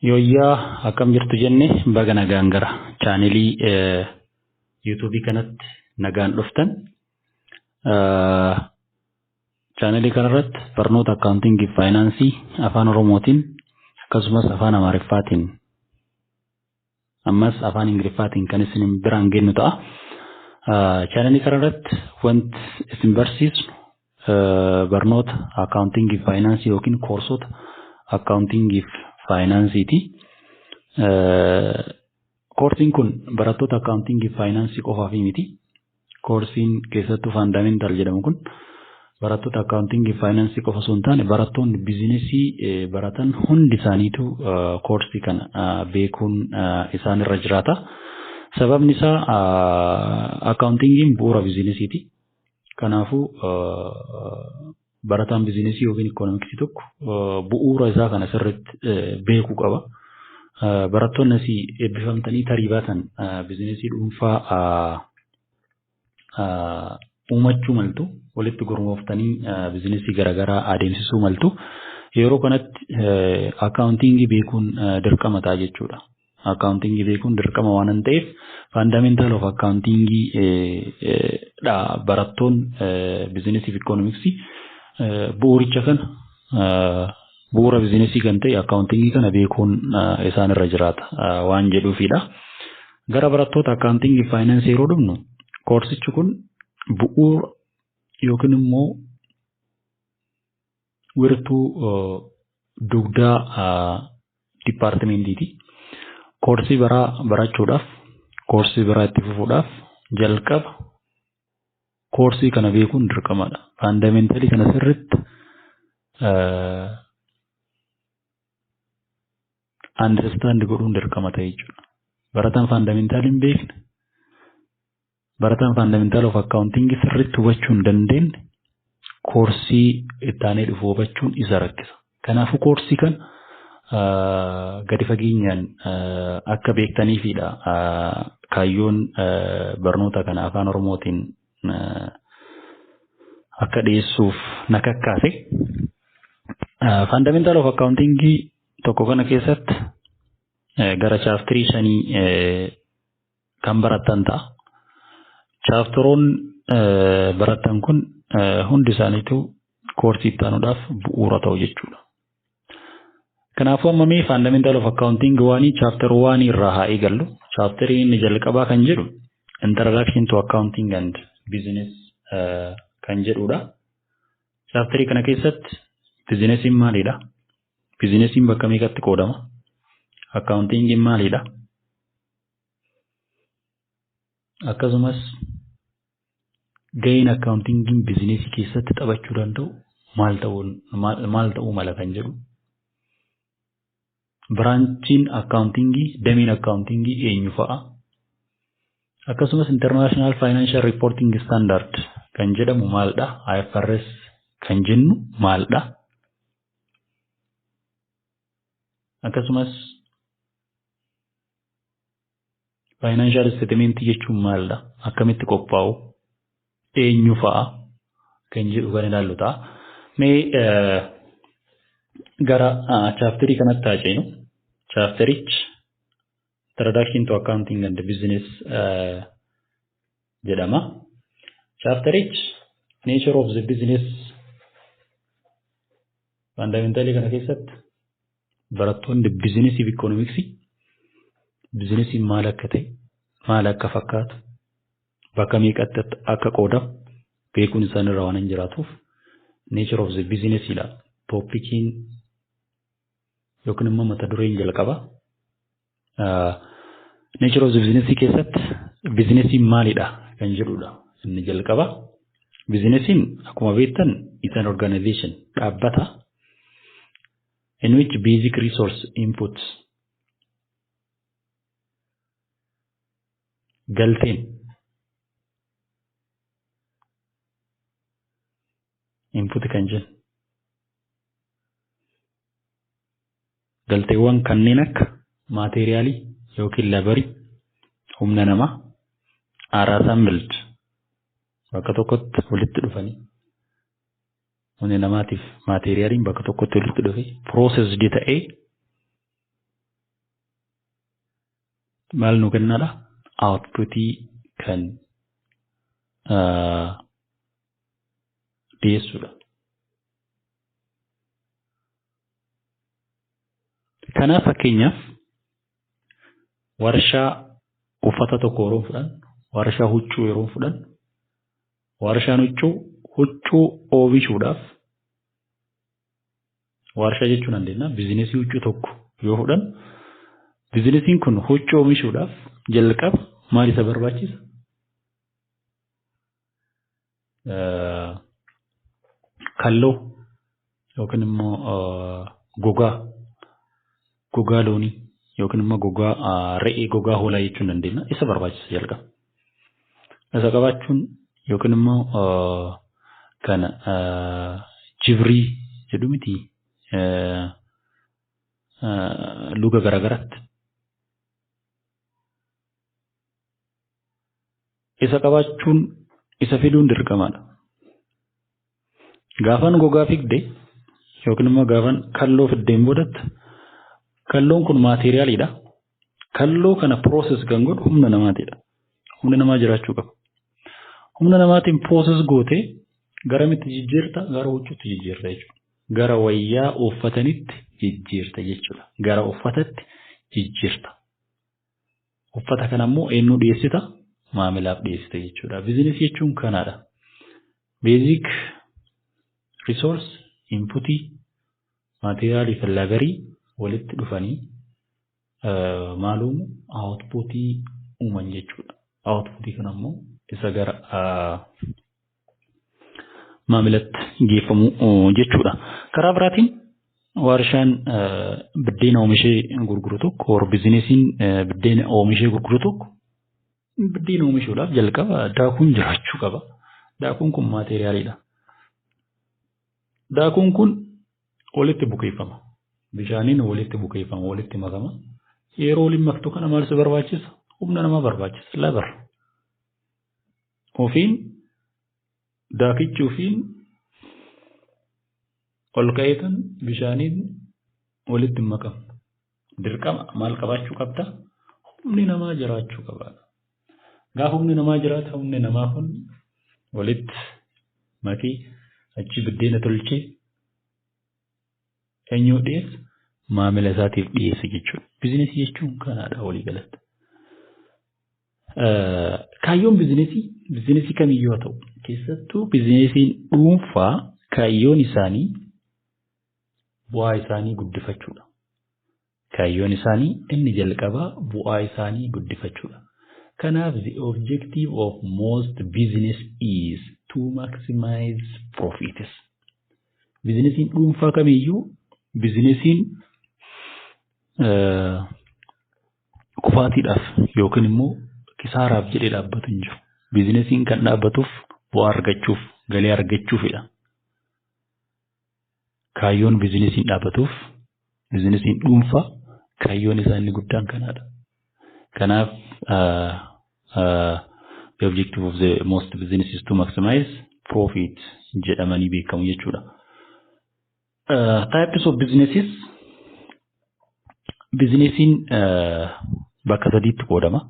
Yooyyaa, akkam jirtu jenne, baga nagaan gara chaanelii yuutuubii kanatti nagaan dhuftan. Chaanelii kanarratti barnoota akkaawuntiingii fi faayinaansii afaan Oromootiin, akkasumas afaan Amaariffaatiin, ammas afaan Ingiliffaatiin kan isin biraan geenyu ta'a. Chaanelii kanarratti wanti isin barsiisnu barnoota akkaawuntiingii fi faayinaansii yookiin koorsota akkaawuntiingii fi faayinaansiiti. Koorsiin kun barattoota akkaawuntiingii fi faayinaansii qofaaf miti. Koorsiin keessattuu fundamental jedhamu kun barattoota akkaawuntiingii fi faayinaansii qofa osoo hin taane, barattoonni biizinesii baratan hundi isaaniitu koorsii kana beekuun isaan irra jiraata. Sababni isaa akkaawuntiingiin bu'uura biizinesiiti. Kanaafuu barataan biizinesii yookiin ikoonomiksii tokko bu'uura isaa kana sirriitti beekuu qaba. Barattoonni asii eebbifamtanii tarii baatan biizinesii dhuunfaa uumachuu maltu, walitti gurmooftanii biizinesii garaagaraa adeemsisuu maltu. Yeroo kanatti akkaawuntiingii beekuun dirqama ta'a jechuudha. Akkaawuntiingii beekuun dirqama waan ta'eef, fundamental of accountingii dha. Barattoonni biizinesii fi ikoonomiksii bu'uuricha kana, bu'uura biizinesii kan ta'e akkaawuntiingii kana beekuun isaan irra jiraata waan jedhuufidha. Gara barattoota akkaawuntiingii fi faayinaansii yeroo dhufnu, koorsichi kun bu'uura yookiin immoo wirtuu dugdaa dipaartimentiiti. Koorsii biraa barachuudhaaf, koorsii biraa itti fufuudhaaf jalqaba koorsii kana beekuun dirqamadha. Faandamentalii kana sirriitti understand godhuun dirqama ta'e jechuudha. Barataan faandamentalii hin beekne, barataan fundamental of accounting sirriitti hubachuu hin dandeenye, koorsii itti aanee dhufu hubachuun isa rakkisa. Kanaafuu koorsii kana gadi fageenyaan akka beektaniifidha kaayyoon barnoota kana afaan Oromootiin akka dhiyeessuuf na kakkaase. Fundamental of accounting tokko kana keessatti gara chaapterii shanii kan barattan ta'a. Chaapteroon barattan kun hundi isaaniitu koorsii itti aanuudhaaf bu'uura ta'u jechuudha. Kanaafuu amma mee fundamental of accounting one chapter one irraa haa eegallu. Chaapterii inni jalqabaa kan jedhu "Introduction to Accounting and Business" kan jedhudha. Chaapterii kana keessatti bizinesiin maalidha? Bizinesiin bakka meeqatti qoodama? Akkaawuntingiin maalidha? Akkasumas gaheen akkaawuntingiin bizinesii keessatti taphachuu danda'u maal ta'uu mala kan jedhu. Biraanchiin akkaawuntingii, dameen akkaawuntingii eenyu fa'a? Akkasumas International Financial Reporting Standard kan jedhamu maalidha? IFRS kan jennu maalidha? Akkasumas Financial Statement jechuun maalidha? Akkamitti qophaa'u? Eenyu fa'a? Kan jedhu kan ilaallu ta'a. Mee gara chaapterii kanatti haa ceenu. Chaapterichi "Introduction to Accounting and Business" jedhama. Chaapterichi nature of the business fundamentalii kana keessatti barattoonni bizinesii fi ikoonomiksii bizinesiin maal akka ta'e, maal akka fakkaatu, bakka meeqatti akka qoodamu beekuun isaan irra waan hin jiraatuuf, nature of the business dha. Tooppikiin yookiin immoo mata dureen jalqaba. Nature of the business keessatti bizinesiin maalidha kan jedhudha inni jalqaba. Bizinesiin akkuma beektan is an organization, dhaabbata, in which basic resource inputs, galteen, input kan jennu galteewwan kanneen akka maateeriyaalii yookiin labarii, humna namaa, are assembled, bakka tokkotti walitti dhufanii, humni namaatiif maateeriyaaliin bakka tokkotti walitti dhufe, processed ta'ee Maal nu kennaadha? Outputii kan dhiyeessudha. Kanaaf fakkeenyaaf warshaa uffata tokko yeroo fudhan, warshaa huccuu yeroo fudhan, warshaan huccuu huccuu oomishuudhaaf warshaa jechuu dandeenya. Bizinesii huccuu tokko yoo fudhan, bizinesiin kun huccuu oomishuudhaaf jalqaba maal isa barbaachisa? Kalloo yookiin immoo gogaa loonii yookiin immoo gogaa re'ee, gogaa hoolaa jechuu dandeenya. Isa barbaachisa jalqaba. Isa qabaachuun yookiin immoo kana jibrii jedhu miti luga garaagaraatti. Isa qabaachuun isa fiduun dirqamaadha. Gaafan gogaa fidde yookiin immoo gaafan kalloo fiddeen boodatti kalloon kun maateriyaaliidha. Kalloo kana process kan godhu humna namaatiidha. Humni namaa jiraachuu qaba. Humna namaatiin process gootee garamitti jijjiirta? Gara huccuutti jijjiirta jechuudha. Gara wayyaa uffatanitti jijjiirta jechuudha. Gara uffatatti jijjiirta. Uffata kana immoo eenyuu dhiyeessita? Maamilaaf dhiyeessita jechuudha. Bizinesii jechuun kanaadha. Basic resource, inputii, maateriyaalii fi laborii walitti dhufanii maal uumu? Outputii uuman jechuudha. Outputii kana immoo isa gara maamilatti geeffamu jechuudha. Karaa biraatiin warshaan biddeena oomishee gurguru tokko, or bizinesiin biddeena oomishee gurguru tokko biddeena oomishuudhaaf jalqaba daakuun jiraachuu qaba. Daakuun kun maateriyaaliidha. Daakuun kun walitti bukeeffama. Bishaaniin walitti bukeeffama, walitti makama. Yeroo waliin maktu kana maal si barbaachisa? Humna namaa barbaachisa. Labor. Ofiin daakichi ofiin ol ka'eetan bishaaniin walitti hin makamu. Dirqama maal qabaachuu qabda? Humni namaa jiraachuu qaba. Gaafa humni namaa jiraate humni namaa kun walitti makee achi biddeena tolchee eenyuu dhiyeessa? Maamila isaatiif dhiyeessa jechuudha. Bizinesii jechuun kanaadha walii galatti. Kaayyoon bizinesii bizinesii kamiyyuu haa ta'u keessattuu bizinesiin dhuunfaa kaayyoon isaanii bu'aa isaanii guddifachuudha. Kaayyoon isaanii inni jalqabaa bu'aa isaanii guddifachuudha. Kanaaf the objective of most business is to maximize profits. Bizinesiin dhuunfaa kamiyyuu bizinesiin kufaatiidhaaf yookiin immoo kisaaraaf jedhee dhaabbatu hin jiru. Bizinesiin kan dhaabbatuuf bu'aa argachuuf, galii argachuufidha. Kaayyoon bizinesiin dhaabbatuuf bizinesiin dhuunfaa kaayyoon isaa inni guddaan kanaadha. Kanaaf the objective of the most business is to maximize profit jedhamanii beekamu jechuudha. Types of businesses. Bizinesiin bakka sadiitti qoodama.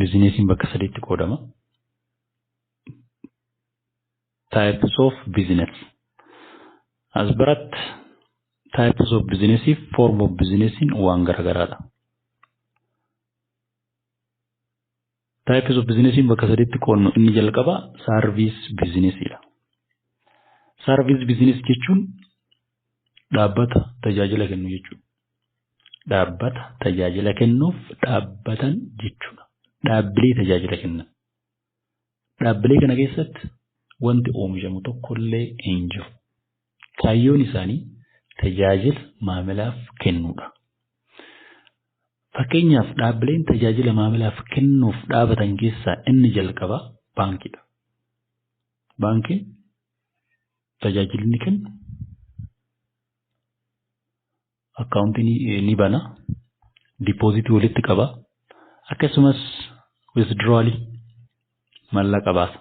Bizinesiin bakka sadiitti qoodama. Types of business. As biratti types of business fi form of businessiin waan garagaraadha. Types of businessiin bakka sadiitti qoodnu inni jalqaba service businessiidha. Service business jechuun dhaabbata tajaajila kennu jechuudha. Dhaabbata tajaajila kennuuf dhaabbatan jechuudha. Dhaabbilee tajaajila kennan. Dhaabbilee kana keessatti wanti oomishamu tokkollee hin jiru. Kaayyoon isaanii tajaajila maamilaaf kennuudha. Fakkeenyaaf dhaabbileen tajaajila maamilaaf kennuuf dhaabatan keessaa inni jalqabaa baankiidha. Baankiin tajaajilli inni kennu akkaawuntii ni bana, dippoozitii walitti qaba, akkasumas withdrawalii mallaqa baasa.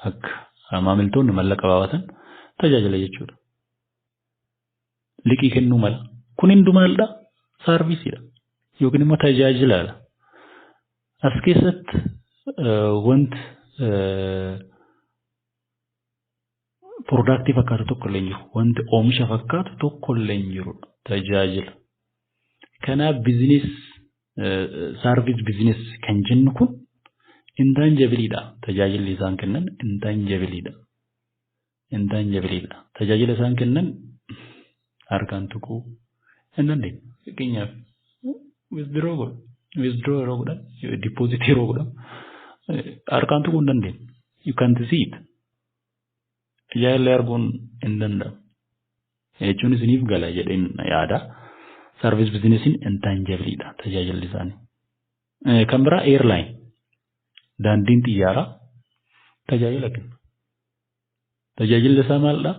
Akka maamiltoonni mallaqa baafatan tajaajila jechuudha. Liqii kennuu mala. Kun hundu maalidha? Serviceiidha yookiin immoo tajaajilaadha. As keessatti wanti productii fakkaatu tokko illee hin jiru. Wanti oomisha fakkaatu tokko illee hin jirudha. Tajaajila. Kanaaf business service business kan jennu kun intangibleiidha. Tajaajilli isaan kennan intangibleiidha. Intangibleiidha. Tajaajila isaan kennan harkaan tuquu hin dandeenyu. Fakkeenyaaf, withdraw godhu. Withdraw yeroo godhan, deposit yeroo godhan harkaan tuquu hin dandeenyu. You can't see it. Ijaan arguun hin danda'amu. Jechuun isiniif gala jedheen yaada. Service businessiin intangibleiidha tajaajilli isaanii. Kan biraa airline, daandiin xiyyaaraa tajaajila kenna. Tajaajilli isaa maalidha?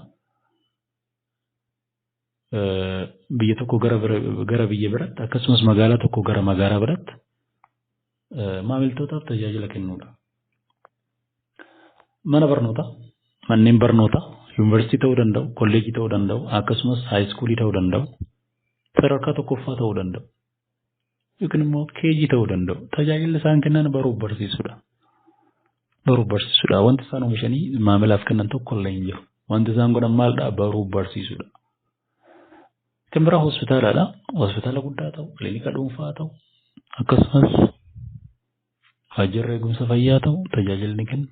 Biyya tokko gara biyya biraatti, akkasumas magaalaa tokko gara magaalaa biraatti maamiltootaaf tajaajila kennuudha. Mana barnootaa, manneen barnootaa, yuunivarsiitii ta'uu danda'u, kolleejjii ta'uu danda'u, akkasumas high schoolii ta'uu danda'u, sadarkaa tokkoffaa ta'uu danda'u, yookiin immoo KG ta'uu danda'u. Tajaajilli isaan kennan baruuf barsiisuudha. Baruuf barsiisuudha. Wanti isaan oomishanii maamilaaf kennan tokko illee hin jiru. Wanti isaan godhan maalidha? Baruuf barsiisuudha. Kan biraa hospitaaladha. Hospitaala guddaa ta'u, kilinika dhuunfaa ta'u, akkasumas waajjirri eegumsa fayyaa ta'u, tajaajilli kennu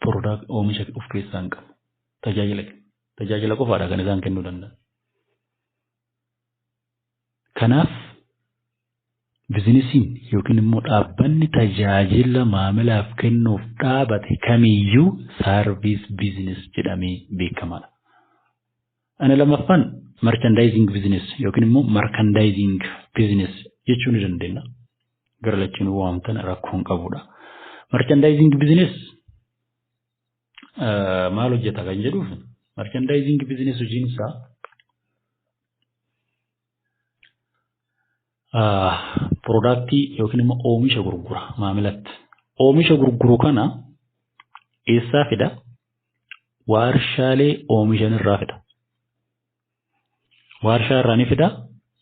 product oomisha of keessaa hin qabu. Tajaajila kenna. Tajaajila qofaadha kan isaan kennuu danda'an. Kanaaf businessiin yookiin immoo dhaabbanni tajaajila maamilaaf kennuuf dhaabate kamiyyuu service business jedhamee beekamaadha. Inni lammaffaan merchandising business yookiin immoo merchandising business jechuu ni dandeenya. Gara lachuun waamtan rakkoo hin qabudha. Merchandising business maal hojjeta kan jedhuuf, merchandising business hojiin isaa productii yookiin immoo oomisha gurgura maamilatti. Oomisha gurguru kana eessaa fida? Waarshaalee oomishan irraa fida. Waarshaa irraa ni fida,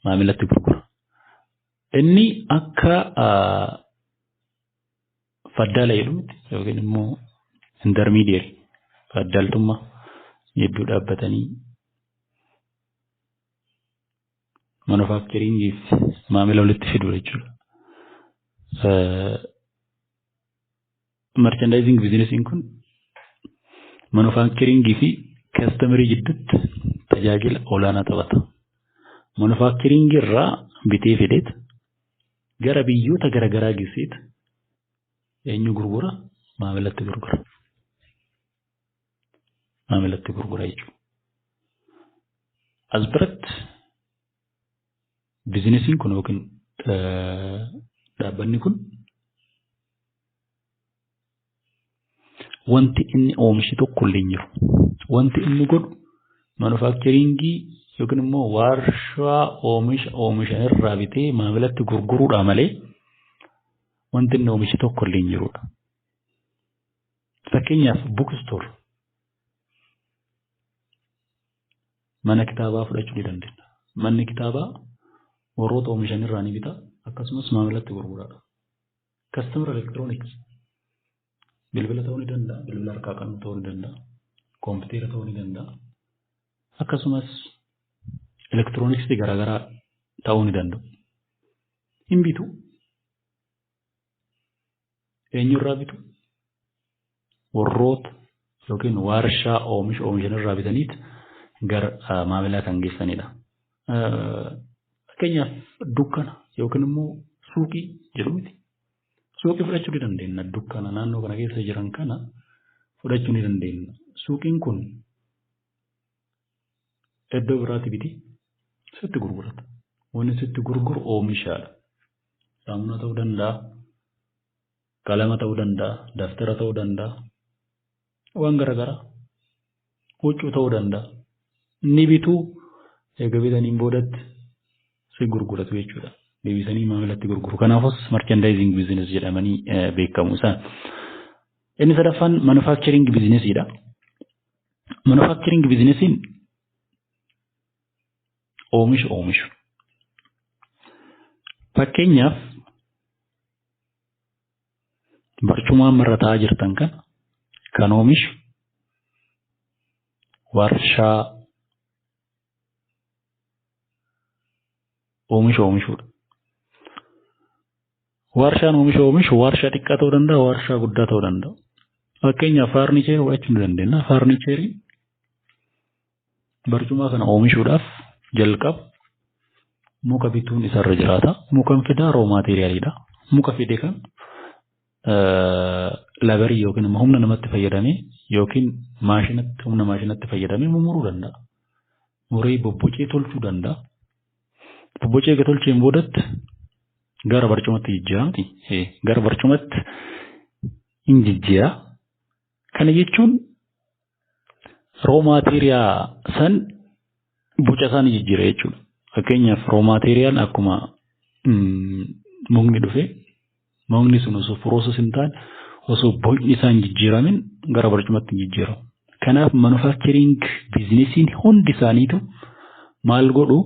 maamilatti gurgura. Inni akka faddaala jedhamutti yookiin immoo intermediary, faddaaltummaa gidduu dhaabbatanii manufacturingii fi maamila walitti fidu jechuudha. Merchandising businessiin kun manufacturingii fi customerii gidduutti tajaajila olaanaa taphata. Manufacturingii irraa bitee fideet gara biyyoota garaagaraa geesseet eenyu gurgura? Maamilatti gurgura. Maamilatti gurgura jechuudha. As biratti businessiin kun yookiin dhaabbanni kun wanti inni oomishe tokko illee hin jiru. Wanti inni godhu manufacturingii yookiin immoo warshaa oomisha oomishan irraa bitee maamilatti gurguruudha malee wanti inni oomishe tokko illee hin jirudha. Fakkeenyaaf, bookstore, mana kitaabaa fudhachuu ni dandeenya. Manni kitaabaa warroota oomishan irraa ni bita, akkasumas maamilatti gurguraadha. Customer electronics, bilbila ta'uu ni danda'a, bilbila harkaa qabnu ta'uu ni danda'a, kompiitara ta'uu ni danda'a. Akkasumas elektirooniksii garaagaraa ta'uu ni danda'u. Hin bitu. Eenyurraa bitu? Warroota yookiin warshaa oomisha oomishan irraa bitaniit gara maamilaa kan geessanidha. Fakkeenyaaf, dukkana yookiin immoo suuqii jedhu miti. Suuqii fudhachuu ni dandeenya. Dukkana naannoo kana keessa jiran kana fudhachuu ni dandeenya. Suuqiin kun iddoo biraatti biti sitti gurgurata. Wanni sitti gurguru oomishaadha. Saamunaa ta'uu danda'a, qalama ta'uu danda'a, daftara ta'uu danda'a, waan garaagaraa, huccuu ta'uu danda'a. Inni bituu eega bitaniin boodatti si gurguratu jechuudha. Deebisanii maamilatti gurguru. Kanaafus merchandising business jedhamanii beekamu isaan. Inni sadaffaan manufacturing businessiidha. Manufacturing businessiin oomisha oomishu. Fakkeenyaaf barcuma amma irra taa'aa jirtan kana kan oomishu warshaa oomisha oomishuudha. Warshaan oomisha oomishu warshaa xiqqaa ta'uu danda'a, warshaa guddaa ta'uu danda'a. Fakkeenyaaf faarnicheerii fudhachuu ni dandeenya. Faarnicheeriin barcuma kana oomishuudhaaf jalqaba muka bituun isarra jiraata. Mukan fidaa raw materialidha. Muka fide kan laborii yookiin immoo humna namatti fayyadamee yookiin maashinatti humna maashinatti fayyadamee mummuruu danda'a. Muree bobbocee tolchuu danda'a. Bobbocee eega tolcheen boodatti gara barcumatti jijjiiramti. Gara barcumatti hin jijjiira. Kana jechuun raw material san boca isaa ni jijjiira jechuudha. Fakkeenyaaf raw material akkuma mukni dhufe mukni sun osoo process hin taane, osoo bocni isaa hin jijjiiramin gara barcumatti hin jijjiiramu. Kanaaf manufacturing businessiin hundi isaaniitu maal godhu?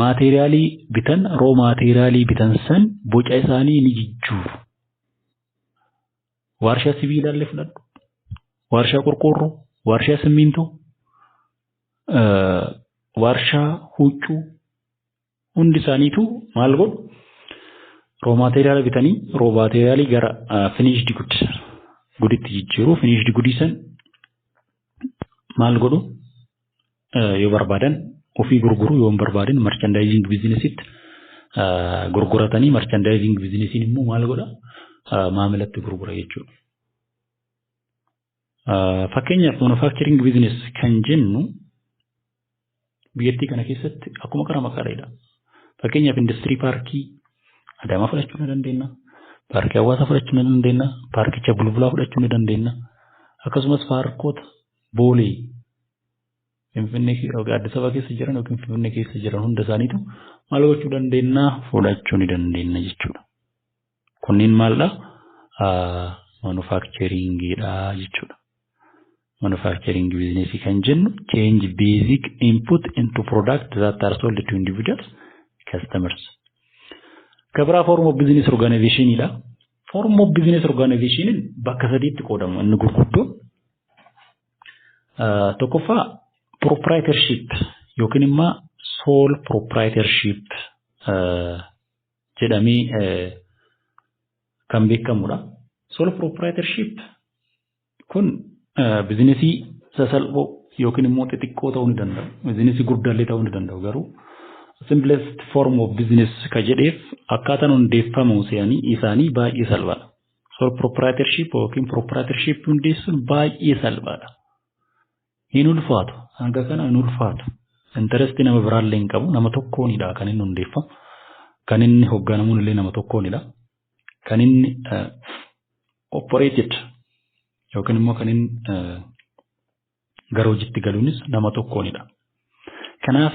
Materialii bitan, raw materialii bitan san boca isaanii ni jijjiiru. Warshaa sibiilaallee fudhadhu, warshaa qorqoorroo, warshaa simmintoo, warshaa huccuu, hundi isaaniitu maal godhu? Raw materiala bitanii raw materialii gara finished good gooditti jijjiiru. Finished goodii san maal godhu? Yoo barbaadan ofii gurguru, yoo hin barbaadin merchandising businessitti gurguratanii, merchandising businessiin immoo maal godha? Maamilatti gurgura jechuudha. Fakkeenyaaf manufacturing business kan jennu biyyattii kana keessatti akkuma qara maqaadha. Fakkeenyaaf industirii paarkii Adaamaa fudhachuu ni dandeenya. Paarkii Hawaasaa fudhachuu ni dandeenya. Paarkicha Bulbulaa fudhachuu ni dandeenya. Akkasumas paarkota Boolee, Finfinnee, Addis Ababa keessa jiran yookiin Finfinnee keessa jiran hunda isaaniitu maal gochuu dandeenya? Fudhachuu ni dandeenya jechuudha. Kunniin maalidha? Manufacturingidha jechuudha. Manufacturing business kan jennu change basic input into product that are sold to individuals customers. Kabiraa form of business organizationidha. Form of business organization bakka sadiitti qoodamu inni gurguddoon. Tokkoffaa proprietorship yookiin immoo sole proprietorship jedhamee kan beekamudha. Sole proprietorship kun businessii sasalphoo yookiin immoo xixiqqoo ta'uu ni danda'u. Businessii guddaallee ta'uu ni danda'u, garuu simplest form of business ka jedheef akkaataan hundeeffamu isaanii baay'ee salphaadha. Sole proprietorship yookiin proprietorship hundeessuun baay'ee salphaadha. Hin ulfaatu. Hanga kana hin ulfaatu. Interestii nama biraallee hin qabu. Nama tokkoonidha kan inni hundeeffamu. Kan inni hoogganamuun illee nama tokkoonidha. Kan inni operated yookiin immoo kan inni gara hojiitti galuunis nama tokkoonidha. Kanaaf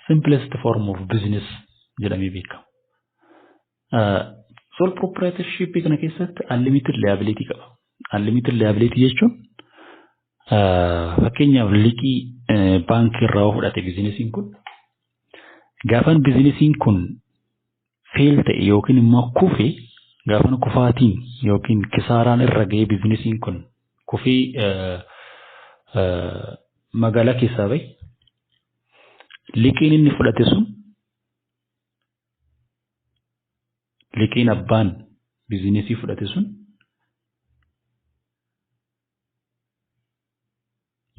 simplest form of business jedhamee beekama. Sole proprietorship kana keessatti unlimited liability qaba. Unlimited liability jechuun fakkeenyaaf liqii baankii irraa yoo fudhate businessiin kun, gaafan businessiin kun fail ta'e yookiin immoo kufe, gaafan kufaatiin yookiin kisaaraan irra ga'ee businessiin kun kufee magaalaa keessaa bahe, liqiin inni fudhate sun, liqiin abbaan businessii fudhate sun,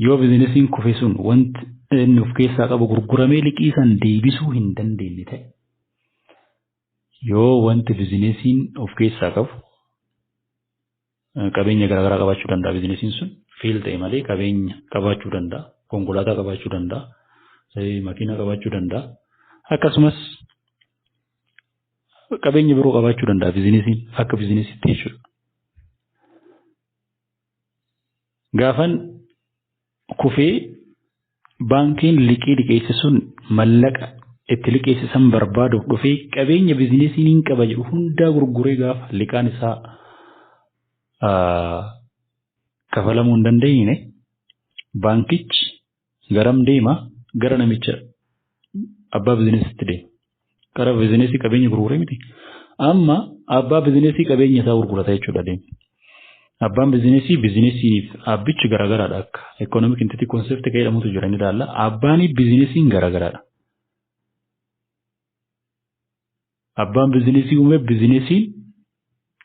yoo businessiin kufe sun wanti inni of keessaa qabu gurguramee liqii san deebisuu hin dandeenye ta'e, yoo wanti businessiin of keessaa qabu, qabeenya garaagaraa qabaachuu danda'a, businessiin sun fail ta'e malee qabeenya qabaachuu danda'a, konkolaataa qabaachuu danda'a, makiinaa qabaachuu danda'a, akkasumas qabeenya biroo qabaachuu danda'a businessiin akka businessiitti jechuudha. Gaafan kufee baankiin liqii liqeesse sun mallaqa itti liqeesse san barbaaduuf dhufee qabeenya businessiin hin qaba jedhu hundaa gurguree gaafa liqaan isaa kafalamuu hin dandeenye, baankichi garam deema? Gara namicha abbaa biizinesiitti deema. Gara biizinesii qabeenya gurguree miti. Amma abbaa biizinesii qabeenya isaa gurgurata jechuudha deema. Abbaan biizinesii biizinesiif abbichi garaagaraadha akka economic entity concept kan jedhamutu jira, ni ilaalla. Abbaan biizinesiin garaagaraadha. Abbaan biizinesii uume biizinesiin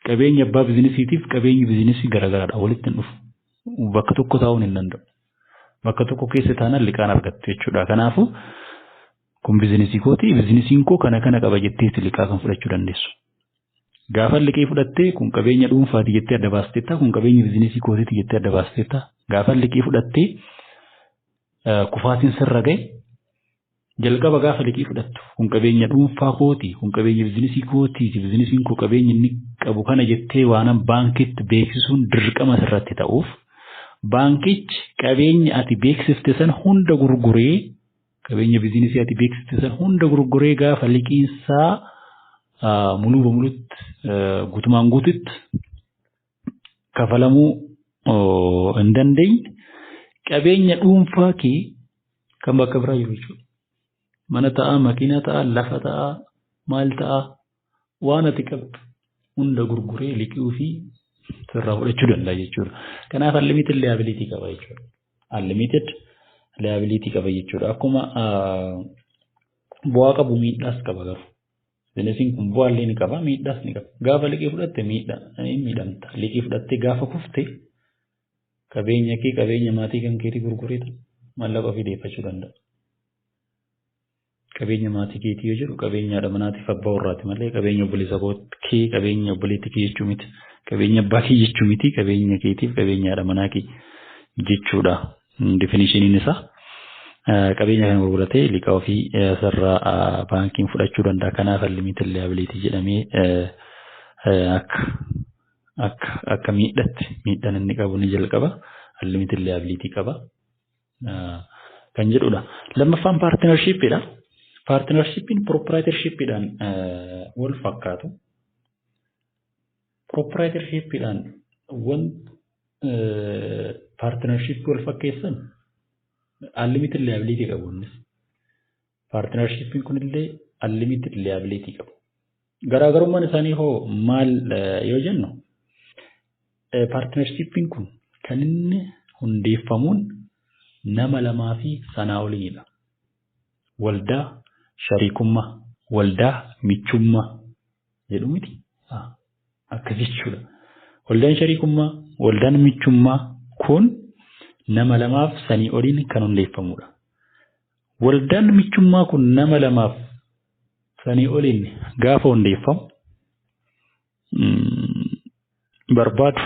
qabeenya abbaa biizinesiitiif qabeenyi biizinesii garaagaraadha, walitti hin dhufu. Bakka tokko taa'uun hin danda'u. Bakka tokko keessa taanaan liqaan argattu jechuudha. Kanaafuu kun biizinesii kooti, biizinesiin koo kana kana qaba jetteeti liqaa kan fudhachuu dandeessu. Gaafa liqii fudhattee kun qabeenya dhuunfaati jettee adda baasteetta, kun qabeenya biizinesii kootiiti jettee adda baasteetta. Gaafa liqii fudhattee kufaatiin sirra ga'e, jalqaba gaafa liqii fudhattu kun qabeenya dhuunfaa kooti, kun qabeenya biizinesii kootiiti, biizinesiin koo qabeenya inni qabu kana jettee waan baankitti beeksisuun dirqama sirratti ta'uuf, baankichi qabeenya ati beeksifte sana hunda gurguree, qabeenya biizinesii ati beeksifte sana hunda gurguree, gaafa liqiinsaa muluu bamulutti guutumaan guututti kafalamuu hin dandeenye, qabeenya dhuunfaa kee kan bakka biraa jiru jechuudha. Mana ta'a, makiinaa ta'a, lafa ta'a, maal ta'a, waan ati qabdu hunda gurguree liqii fi sirraa fudhachuu danda'a jechuudha. Kanaaf unlimited liability qaba jechuudha. Unlimited liability qaba jechuudha. Akkuma bu'aa qabu miidhaas qaba garuu. Biizinesiin kun bu'aa illee ni qaba, miidhaas ni qaba. Gaafa liqii fudhatte miidha, miidhamta. Liqii fudhattee gaafa kufte qabeenya kee, qabeenya maatii kan keetii gurguree maallaqa ofii deeffachuu danda'a. Qabeenya maatii keetii yoo jedhu qabeenya haadha manaatiif abbaa warraati malee qabeenya obboleessa kee, qabeenya obboleettii kee jechuu miti. Qabeenya abbaa kee jechuu miti, qabeenya keetiif qabeenya haadha manaa kee jechuudha. Definitioniin isaa. Qabeenya kana gurguratee liqaa ofii sirraa baankiin fudhachuu danda'a. Kanaaf unlimited liability jedhamee akka miidhatti miidhaan inni qabu ni jalqaba. Unlimited liability qaba kan jedhudha. Lammaffaan partnershipiidha. Partnershipiin proprietorshipiidhaan wal fakkaatu. Proprietorshipiidhaan wanti partnershipii wal fakkeessan unlimited liability qabu innis. Partnershipiin kunillee unlimited liability qabu. Garaagarummaan isaanii hoo maal yoo jennu, partnershipiin kun kan inni hundeeffamuun nama lamaa fi sanaa oliinidha. Waldaa shariikummaa, waldaa michummaa jedhu miti. Akkas jechuudha. Waldaan shariikummaa, waldaan michummaa kun nama lamaaf sanii oliin kan hundeeffamudha. Waldaan michummaa kun nama lamaaf sanii oliin gaafa hundeeffamu barbaadu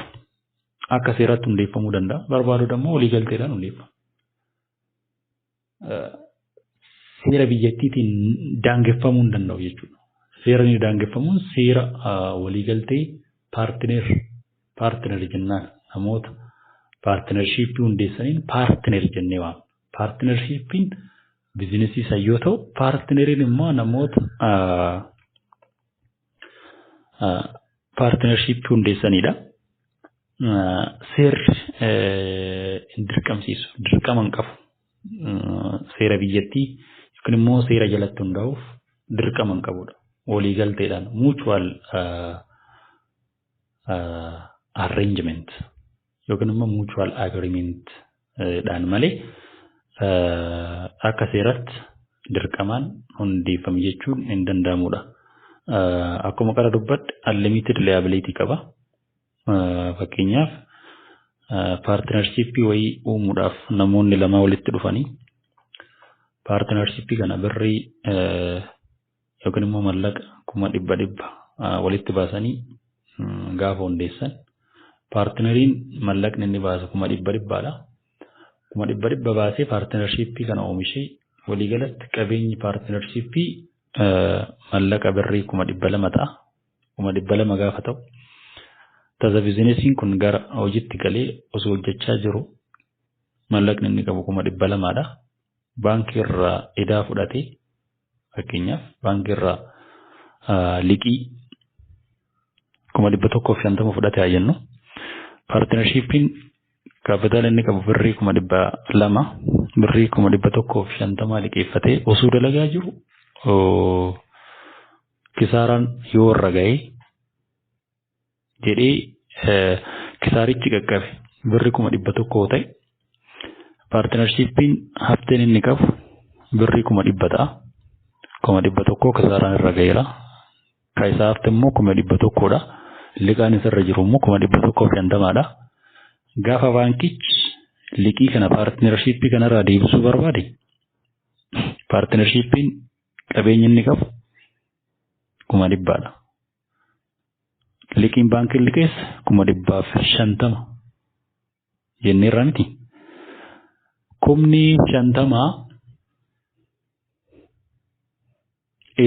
akka seeraatti hundeeffamuu danda'a. Barbaadu immoo waliigalteedhaan hundeeffama. Seera biyyattiitiin daangeffamuu hin danda'u jechuudha. Seera inni daangeffamuun seera waliigaltee partner partner jennaan, namoota partnershipii hundeessaniin partner jennee waamna. Partnershipiin biizinesii isa yoo ta'u, partneriin immoo namoota partnershipii hundeessanidha. Seerri hin dirqamsiisu, dirqama hin qabu. Seera biyyattii yookiin immoo seera jalatti hundaa'uuf dirqama hin qabudha. Waliigalteedhaan mutual arrangement yookiin immoo mutual agreement dhaan malee akka seeratti dirqamaan hundeeffame jechuun hin danda'amudha. Akkuma qara dubbadhe unlimited liability qaba. Fakkeenyaaf, partnershipii wayii uumuudhaaf namoonni lama walitti dhufanii partnershipii kana birrii yookiin immoo mallaqa 100,000 walitti baasanii gaafa hundeessan, partneriin mallaqni inni baasu 100,000dha. 100,000 baasee partnershipii kana oomishee waliigalatti qabeenyi partnershipii mallaqa birrii 200,000 ta'a. 200,000 gaafa ta'u, tasa biizinesiin kun gara hojiitti galee osoo hojjechaa jiru mallaqni inni qabu 200,000dha. Baankii irraa idaa fudhatee, fakkeenyaaf baankii irraa liqii 150,000 fudhate haa jennu. Partnershipiin Kaapitaala inni qabu birrii 200,000, birrii 150,000 liqeeffatee osoo dalagaa jiru kisaaraan yoo irra ga'e jedhee, kisaarichi qaqqabe birrii 100,000 ta'e, partnershipiin hafteen inni qabu birrii 100,000 ta'a. 100,000 kisaaraan irra ga'eera. Ka isaa hafte immoo 100,000dha. Liqaan isarra jiru immoo 150,000dha. Gaafa baankichi liqii kana partnershipii kanarraa deebisuu barbaade, partnershipiin qabeenya inni qabu 100,000dha. Liqiin baankiin liqeesse 150,000 jenneerra miti. 50,000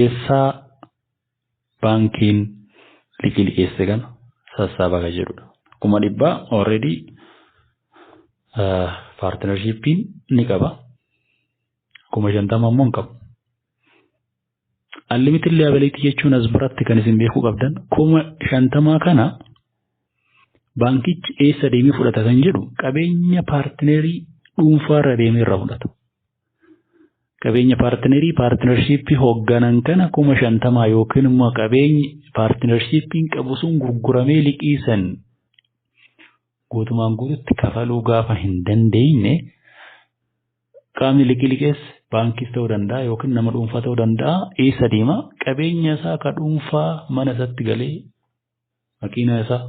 eessaa baankiin liqii liqeesse kana sassaabaa kan jedhudha. 100,000 already partnershipiin ni qaba. 50,000 immoo hin qabu. Unlimited liability jechuun as biratti kan isin beekuu qabdan, 50,000 kana baankichi eessa deemee fudhata kan jedhu, qabeenya partnerii dhuunfaarra deemee irraa fudhata. Qabeenya partnerii partnershipii hoogganan kana 50,000 yookiin immoo qabeenyi partnershipiin qabu sun gurguramee liqii san guutumaan guututti kafaluu gaafa hin dandeenye, qaamni liqii liqeesse baankiis ta'uu danda'a yookiin nama dhuunfaa ta'uu danda'a, eessa deema? Qabeenya isaa ka dhuunfaa, mana isaatti galee, makiinaa isaa,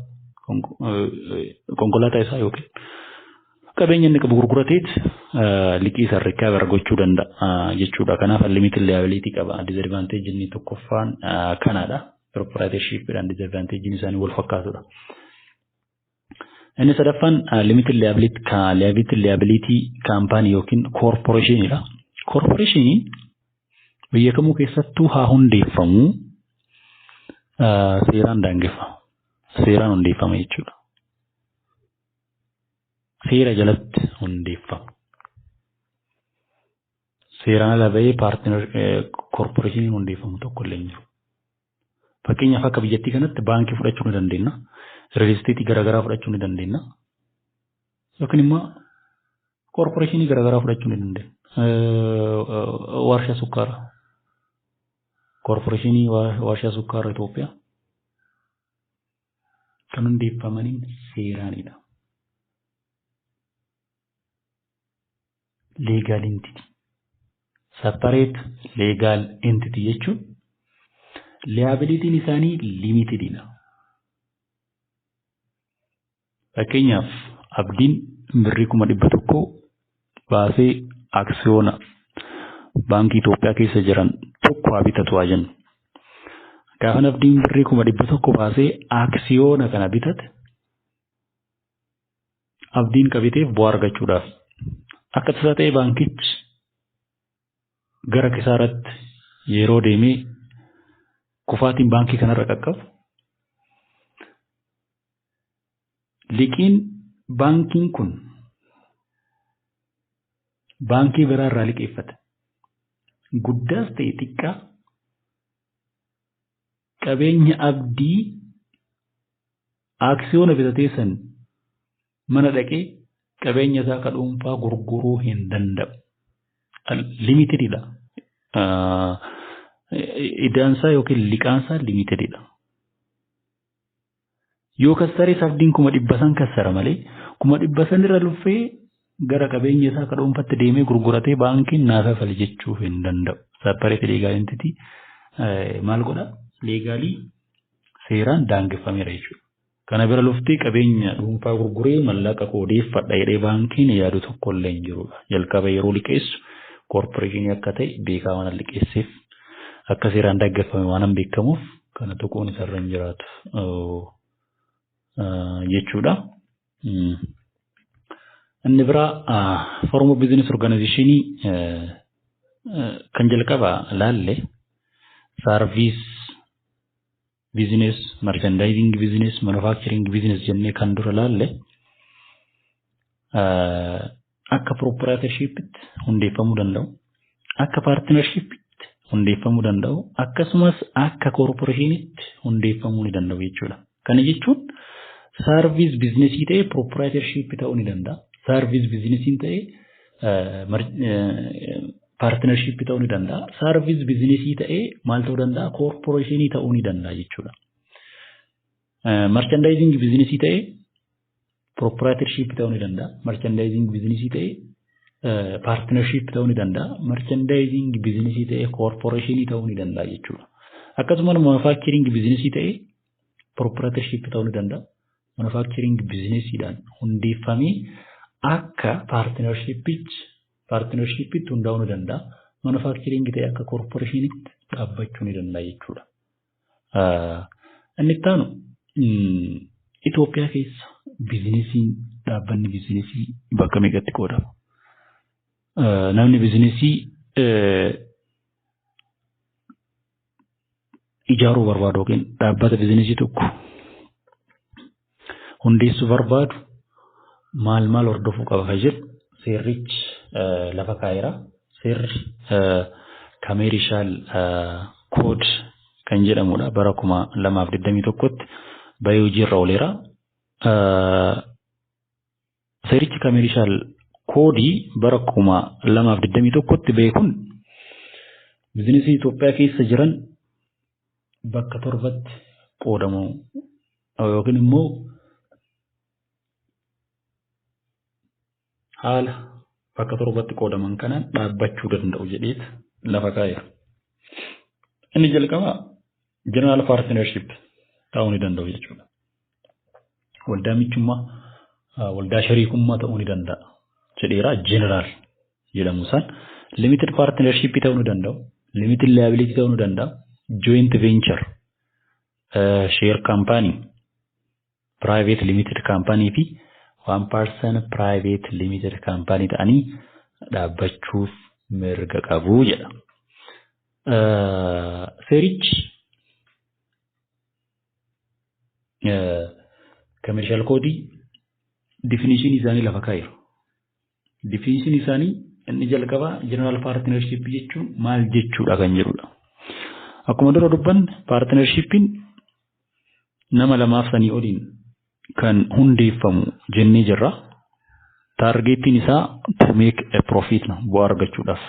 konkolaataa isaa yookiin qabeenya inni qabu gurgurateet liqii isa recover gochuu danda'a jechuudha. Kanaaf unlimited liability qaba. Disadvantage inni tokkoffaan kanadha. Proprietorship-dhaan disadvantage isaanii wal fakkaatudha. Inni sadaffaan limited liability company yookiin corporationidha. Corporationiin biyya kamuu keessattuu haa hundeeffamu, seeraan daangeffama. Seeraan hundeeffama jechuudha. Seera jalatti hundeeffama. Seeraan ala bahee partner corporationiin hundeeffamu tokko illee hin jiru. Fakkeenyaaf, akka biyyattii kanatti baankii fudhachuu ni dandeenya. Real estateii garaagaraa fudhachuu ni dandeenya. Yookiin immoo corporationii garaagaraa fudhachuu ni dandeenya. Warshaa sukkaaraa. Corporationii warshaa sukkaaraa Itoophiyaa kan hundeeffamaniin seeraanidha. Legal entity. Separate legal entity jechuun liabilityn isaanii limitedidha. Fakkeenyaaf, Abdiin birrii 100,000 baasee aksiyoona baankii Itoophiyaa keessa jiran tokko haa bitatu haa jennu. Gaafa Abdiin birrii 100,000 baasee aksiyoona kana bitate, Abdiin qabiteef bu'aa argachuudhaaf. Akka tasaa ta'e baankichi gara kisaaratti yeroo deemee kufaatiin baankii kanarra qaqqabu, liqiin baankiin kun baankii biraa irraa liqeeffate guddaas ta'e xiqqaa, qabeenya Abdii aksiyoona bitatee san mana dhaqee qabeenya isaa ka dhuunfaa gurguruu hin danda'u. Limitedidha. Idaansaa yookiin liqaansaa limitedidha. Yoo kassares Abdiin 100,000 san kassara malee, 100,000 san irra luffee gara qabeenya isaa ka dhuunfatti deemee gurguratee baankiin naa kafali jechuu hin danda'u. Separate legal entity maal godha? Legalii seeraan daangeffameera jechuudha. Kana bira luftee qabeenya dhuunfaa gurguree mallaqa koo odeeffadha jedhee baankiin yaadu tokko illee hin jirudha. Jalqaba yeroo liqeessu corporationii akka ta'e beekaa waan liqeesseef, akka seeraan daangeffame waan beekamuuf, kana tuquun isarra hin jiraatu jechuudha. Inni biraa form of business organizationii kan jalqaba laalle, service business, merchandising business, manufacturing business jennee kan dura laalle, akka proprietorship-tti hundeeffamuu danda'u, akka partnership-tti hundeeffamuu danda'u, akkasumas akka corporationitti hundeeffamuu ni danda'u jechuudha. Kana jechuun Service businessii ta'ee proprietorship ta'uu ni danda'a. Service businessiin ta'ee partnership ta'uu ni danda'a. Service businessii ta'ee maal ta'uu danda'a? Corporationii ta'uu ni danda'a jechuudha. Merchandising businessii ta'ee proprietorship ta'uu ni danda'a. Merchandising businessii ta'ee partnership ta'uu ni danda'a. Merchandising businessii ta'ee corporationii ta'uu ni danda'a jechuudha. Akkasumas manufacturing businessii ta'ee proprietorship ta'uu ni danda'a. Manufacturing businessiidhaan hundeeffamee akka partnershipitti hundaa'uu ni danda'a. Manufacturing ta'ee akka corporationitti dhaabbachuu ni danda'a jechuudha. Inni itti aanu, Itoophiyaa keessa businessiin, dhaabbanni businessii bakka meeqatti qoodama? Namni businessii ijaaruu barbaadu yookiin dhaabbata businessii tokko hundeessuu barbaadu maal maal hordofuu qaba kan jedhu seerrichi lafa kaa'eera. Seerri commercial code kan jedhamudha. Bara 2021tti bahee hojiirra ooleera. Seerichi commercial codeii bara 2021tti bahe kun businessii Itoophiyaa keessa jiran bakka torbatti qoodamu yookiin immoo haala bakka torbatti qoodaman kanaan dhaabbachuu danda'u jedheet lafa kaa'eera. Inni jalqabaa general partnership ta'uu ni danda'u jechuudha. Waldaa michummaa, waldaa shariikummaa ta'uu ni danda'a jedheera general jedhamu isaan. Limited partnership ta'uu ni danda'u. Limited liability ta'uu ni danda'a. Joint venture, share company, private limited company fi one person private limited company ta'anii dhaabbachuuf mirga qabu jedha. Seerichi commercial codeii definition isaanii lafa kaa'eera. Definition isaanii inni jalqabaa general partnership jechuun maal jechuudha kan jedhudha. Akkuma dura dubbanne, partnershipiin nama lamaaf sanii oliin kan hundeeffamu jennee jirra. Targetiin isaa to make a profit, bu'aa argachuudhaaf.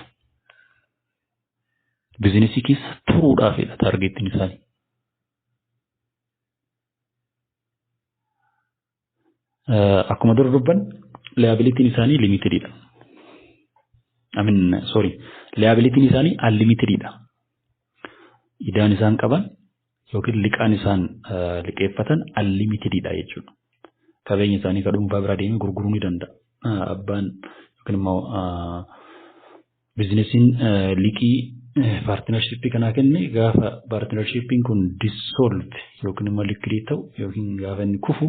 Businessii keessa turuudhaafidha targetiin isaanii. Akkuma dura dubbanne, liabilityn isaanii limitedidha. I mean, sorry, liabilityn isaanii unlimitedidha. Idaan isaan qaban yookiin liqaan isaan liqeeffatan unlimitedidha jechuudha. Qabeenya isaanii kan dhuunfaa bira deemee gurguruu ni danda'a. Abbaan yookiin immoo businessiin liqii partnershipii kanaa kenne gaafa partnershipiin kun dissolve yookiin immoo liquidate ta'u yookiin gaafa inni kufu,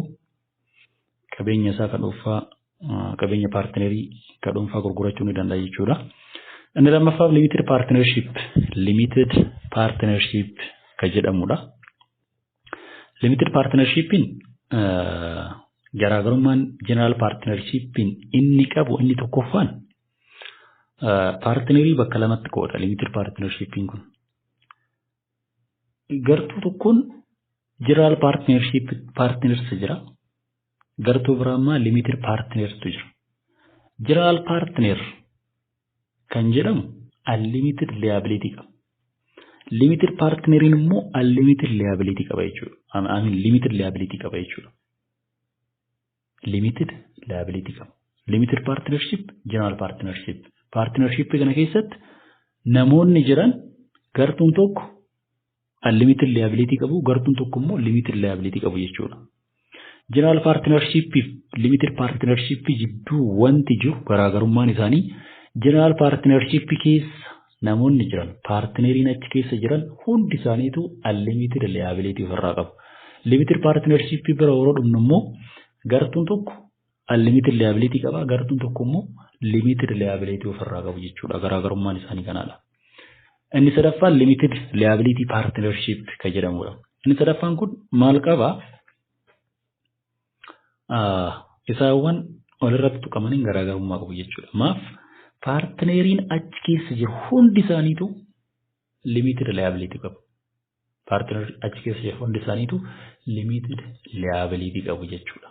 qabeenya isaa kan dhuunfaa, qabeenya partnerii kan dhuunfaa gurgurachuu ni danda'a jechuudha. Inni lammaffaa limited partnership kan jedhamudha. Limited partnershipiin garaagarummaan general partnershipiin inni qabu inni tokkoffaan partnerii bakka lamatti qooda limited partnershipiin kun. Gartuu tokkoon general partnership partners jira. Gartuu biraa immoo limited partnertu jira. General partner kan jedhamu unlimited liability qaba. Limited partneriin immoo unlimited liability qaba jechuudha. I mean, limited liability qaba jechuudha. Limited liability qaba. Limited partnership, general partnership. Partnership kana keessatti namoonni jiran gartuun tokko unlimited liability qabu, gartuun tokko immoo limited liability qabu jechuudha. General partnership fi limited partnership jidduu wanti jiru garaagarummaan isaanii, general partnership keessa namoonni jiran, partneriin achi keessa jiran hundi isaaniitu unlimited liability ofirraa qabu. Limited partnership bira yeroo dhufnu immoo gartuun tokko unlimited liability qaba, gartuun tokko immoo limited liability ofirraa qabu jechuudha. Garaagarummaan isaanii kanaadha. Inni sadaffaan limited liability partnership kan jedhamudha. Inni sadaffaan kun maal qabaa? Isaawwan walirratti tuqamaniin garaagarummaa qabu jechuudha. Maaf? Partneriin achi keessa jiru hundi isaaniitu limited liability qabu. Partner achi keessa jiran hundi isaaniitu limited liability qabu jechuudha.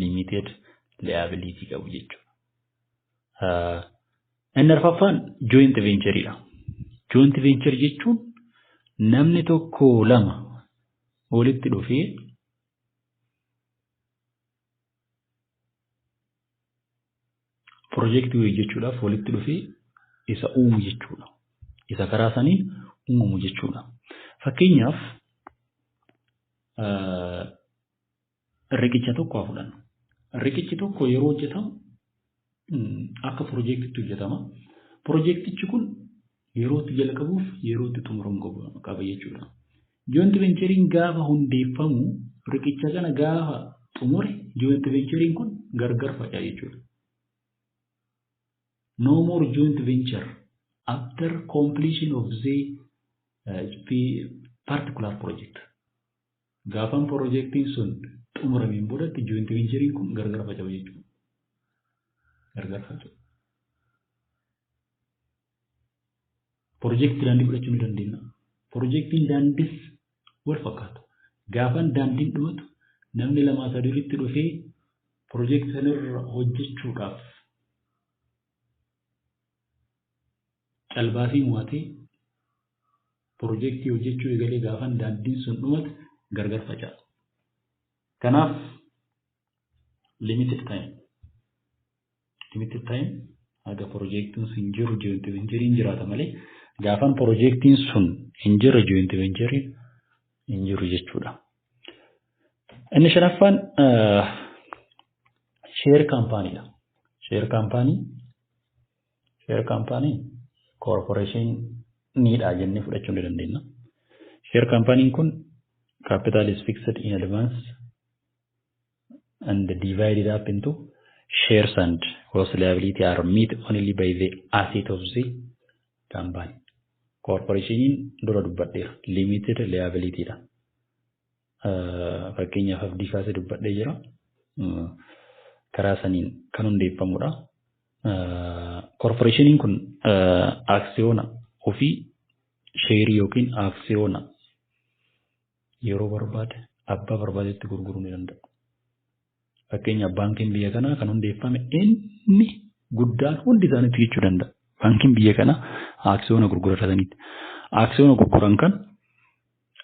Limited liability qabu jechuudha. Inni arfaffaan joint ventureidha. Joint venture jechuun namni tokko lama walitti dhufee piroojeektii hojjechuudhaaf walitti dhufee isa uumu jechuudha. Isa karaa saniin uumamu jechuudha. Fakkeenyaaf, riqicha tokko haa fudhannu. Riqichi tokko yeroo hojjetamu akka piroojeektiitti hojjetama. Piroojeektichi kun yeroo itti jalqabuuf yeroo itti xumuramu qaba jechuudha. Joint venture'n gaafa hundeeffamu, riqicha kana gaafa xumure, joint venture'n kun gargar faca'a jechuudha. No more joint venture after completion of the particular project. Gaafan piroojeektiin sun xumurameen boodatti joint venture'n kun gargar faca'u jechuudha. Gargar faca'u. Piroojeektii daandii fudhachuu ni dandeenya. Piroojeektiin daandiis wal fakkaatu. Gaafan daandiin dhumatu, namni lamaa sadii walitti dhufee piroojeektii sanarra hojjechuudhaaf calbaasii mo'atee piroojeektii hojjechuu eegalee, gaafan daandiin sun dhumate gargar faca'a. Kanaaf limited time. Limited time, haga piroojeektiin sun jiru joint venture'n jiraata malee gaafan piroojeektiin sun hin jirre joint venture'n hin jiru jechuudha. Inni shanaffaan share companyidha. Share company, share company corporationiidha jennee fudhachuu ni dandeenya. Share company kun capital is fixed in advance and divided up into shares and whose liability are met only by the asset of the company. Corporationiin dura dubbadheera. Limited liability dha. Fakkeenyaaf, abdii kaasee dubbadhee jira. Karaa saniin kan hundeeffamudha. Corporationiin kun aksiyoona ofii, sheerii yookiin aksiyoona yeroo barbaade abbaa barbaadetti gurguruu ni danda'a. Fakkeenyaaf, baankiin biyya kanaa kan hundeeffame inni guddaan hundi isaaniitu jechuu danda'a. Baankiin biyya kanaa aksiyoona gurgurataniiti. Aksiyoona gurguran kan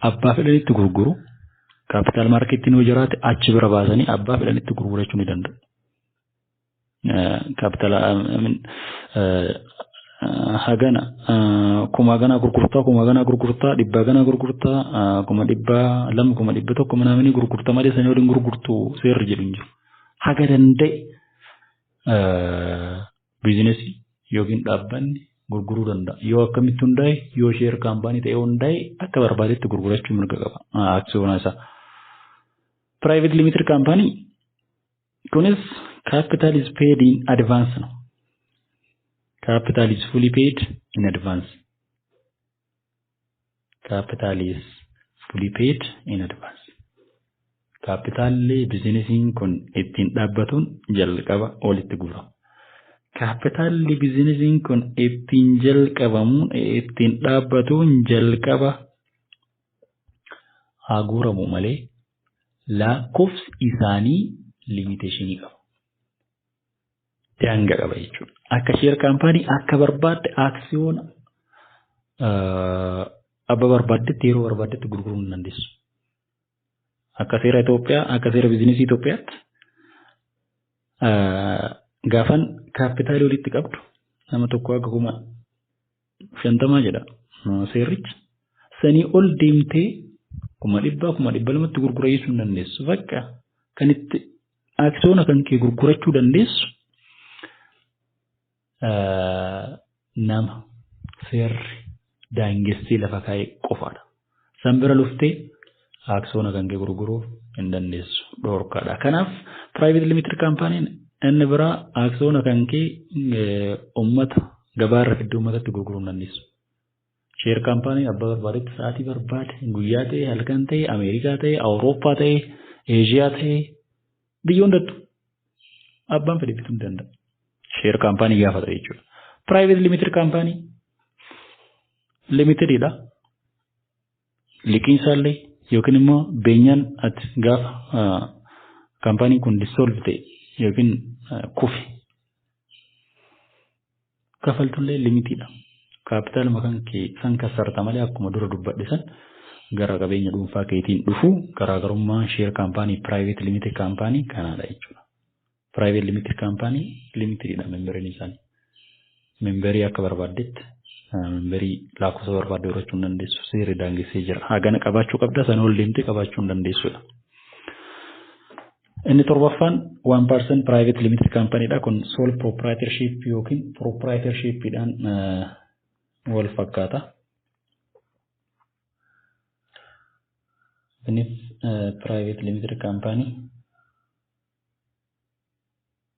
abbaa fedhanitti gurguru, capital marketiin yoo jiraate achi bira baasanii abbaa fedhanitti gurgurachuu ni danda'u. Kaapitaala hagana, kuma hagana gurgurtaa, kuma hagana gurgurtaa, dhibba hagana gurgurtaa, 200,000, 100,000 manaamini gurgurtaa malee sanii waliin gurgurtu seerri jedhu hin jiru. Haga danda'e biizinesii yookiin dhaabbanni gurguruu danda'a. Yoo akkamitti hundaa'e, yoo share company ta'ee hundaa'e, akka barbaadetti gurgurachuu mirga qaba aksiyoona isaa. Private limited company kunis capital is paid in advance ነው. Capital is fully paid in advance. Capital is fully paid in advance. Kaapitaalli biizinesiin kun ittiin dhaabbatuun jalqaba walitti guurama. Kaapitaalli biizinesiin kun ittiin jalqabamuun ittiin dhaabbatuun jalqaba haa guuramu malee lakkoofsi isaanii limitationii qaba. Daangaa qaba jechuudha. Akka share company akka barbaadde aksiyoona abbaa barbaaddetti yeroo barbaaddetti gurguruu hin dandeessu. Akka seera Itoophiyaa, akka seera biizinesii Itoophiyaatti, gaafan kaapitaalii walitti qabdu nama tokko akka 50,000 jedha seerrichi. Sanii ol deemtee 100,000, 200,000tti gurgura jechuu hin dandeessu. Bakka kan itti aksiyoona kan kee gurgurachuu dandeessu nama seerri daangessee lafa kaa'e qofaadha. San bira luftee aksiyoona kan kee gurguruu hin dandeessu, dhorkaadha. Kanaaf private limited companyn inni biraa aksiyoona kan kee uummata gabaarra fiddee uummatatti gurguruu hin dandeessu. Share company abbaa barbaadetti sa'aatii barbaade, guyyaa ta'e, halkan ta'e, Ameerikaa ta'e, Awurooppaa ta'e, Eeshiyaa ta'e, biyya hundattu abbaan fedhe bituu ni danda'a. Share company gaafa ta'e jechuudha. Private limited company limitedidha. Liqiin isaallee yookiin immoo beenyaan ati gaafa kaampaaniin kun dissolve ta'e yookiin kufe kafaltullee limitiidha. Kaapitaaluma kan kee san kassarta malee akkuma dura dubbadhe san gara qabeenya dhuunfaa keetiin dhufu garaagarummaa share company private limited company kanaadha jechuudha. Private limited company limitedidha memberiin isaanii. Memberii akka barbaaddetti memberii lakkoofsa barbaadde horachuu hin dandeessu. Seerri daangessee jira. Hagana qabaachuu qabda sana ol deemtee qabaachuu hin dandeessudha. Inni torbaffaan one person private limited company dha. Kun sole proprietorship yookiin proprietorshipidhaan wal fakkaata. Innis private limited company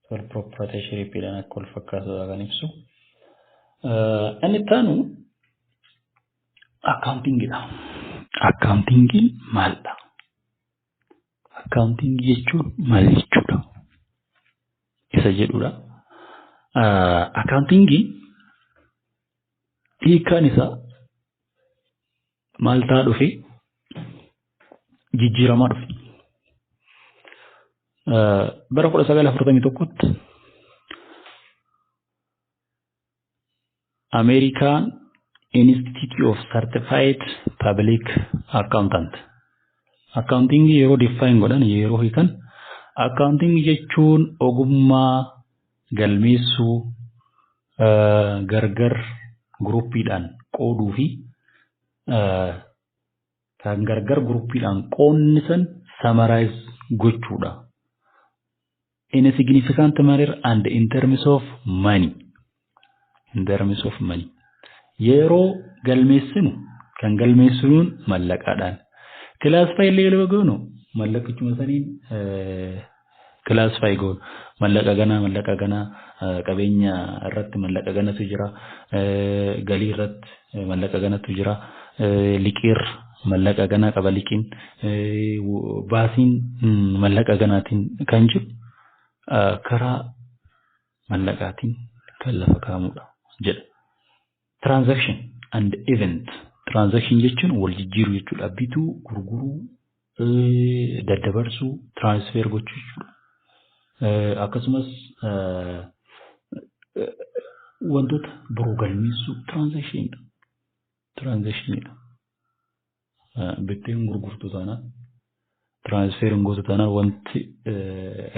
sole proprietorshipidhaan akka wal fakkaatudha kan ibsu. Inni itti aanu accountingidha. Accountingiin maalidha? Accountingii jechuun maal jechuudha? Isa jedhudha. Accountingiin hiikkaan isaa maal ta'aa dhufe? Jijjiiramaa dhufe. Bara 1941tti American Institute of Certified Public Accountant. Accountingii yeroo define godhan, yeroo hiikan, accountingii jechuun ogummaa galmeessuu, gargar groupiidhaan qooduu fi kan gargar groupiidhaan qoodni san summarize gochuudha. In a significant manner and in terms of money. In terms of money. Yeroo galmeessinu kan galmeessinuun mallaqaadhaan. Classify illee yeroo goonu mallaqichuma saniin classify goonu. Mallaqa ganaa, mallaqa ganaa, qabeenya irratti mallaqa ganatu jira, galii irratti mallaqa ganatu jira, liqiirra mallaqa ganaa qaba liqiin, baasiin mallaqa ganaatiin kan jiru karaa mallaqaatiin kan lafa kaa'amudha jedha. Transaction and event. Transaction jechuun wal jijjiiruu jechuudha. Bituu, gurguruu, daddabarsuu, transfer gochuu jechuudha. Akkasumas wantoota biroo galmeessuu transactionidha. Transactionidha. Bitteen gurgurtuu taanaan, transfer gootu taanaan, wanti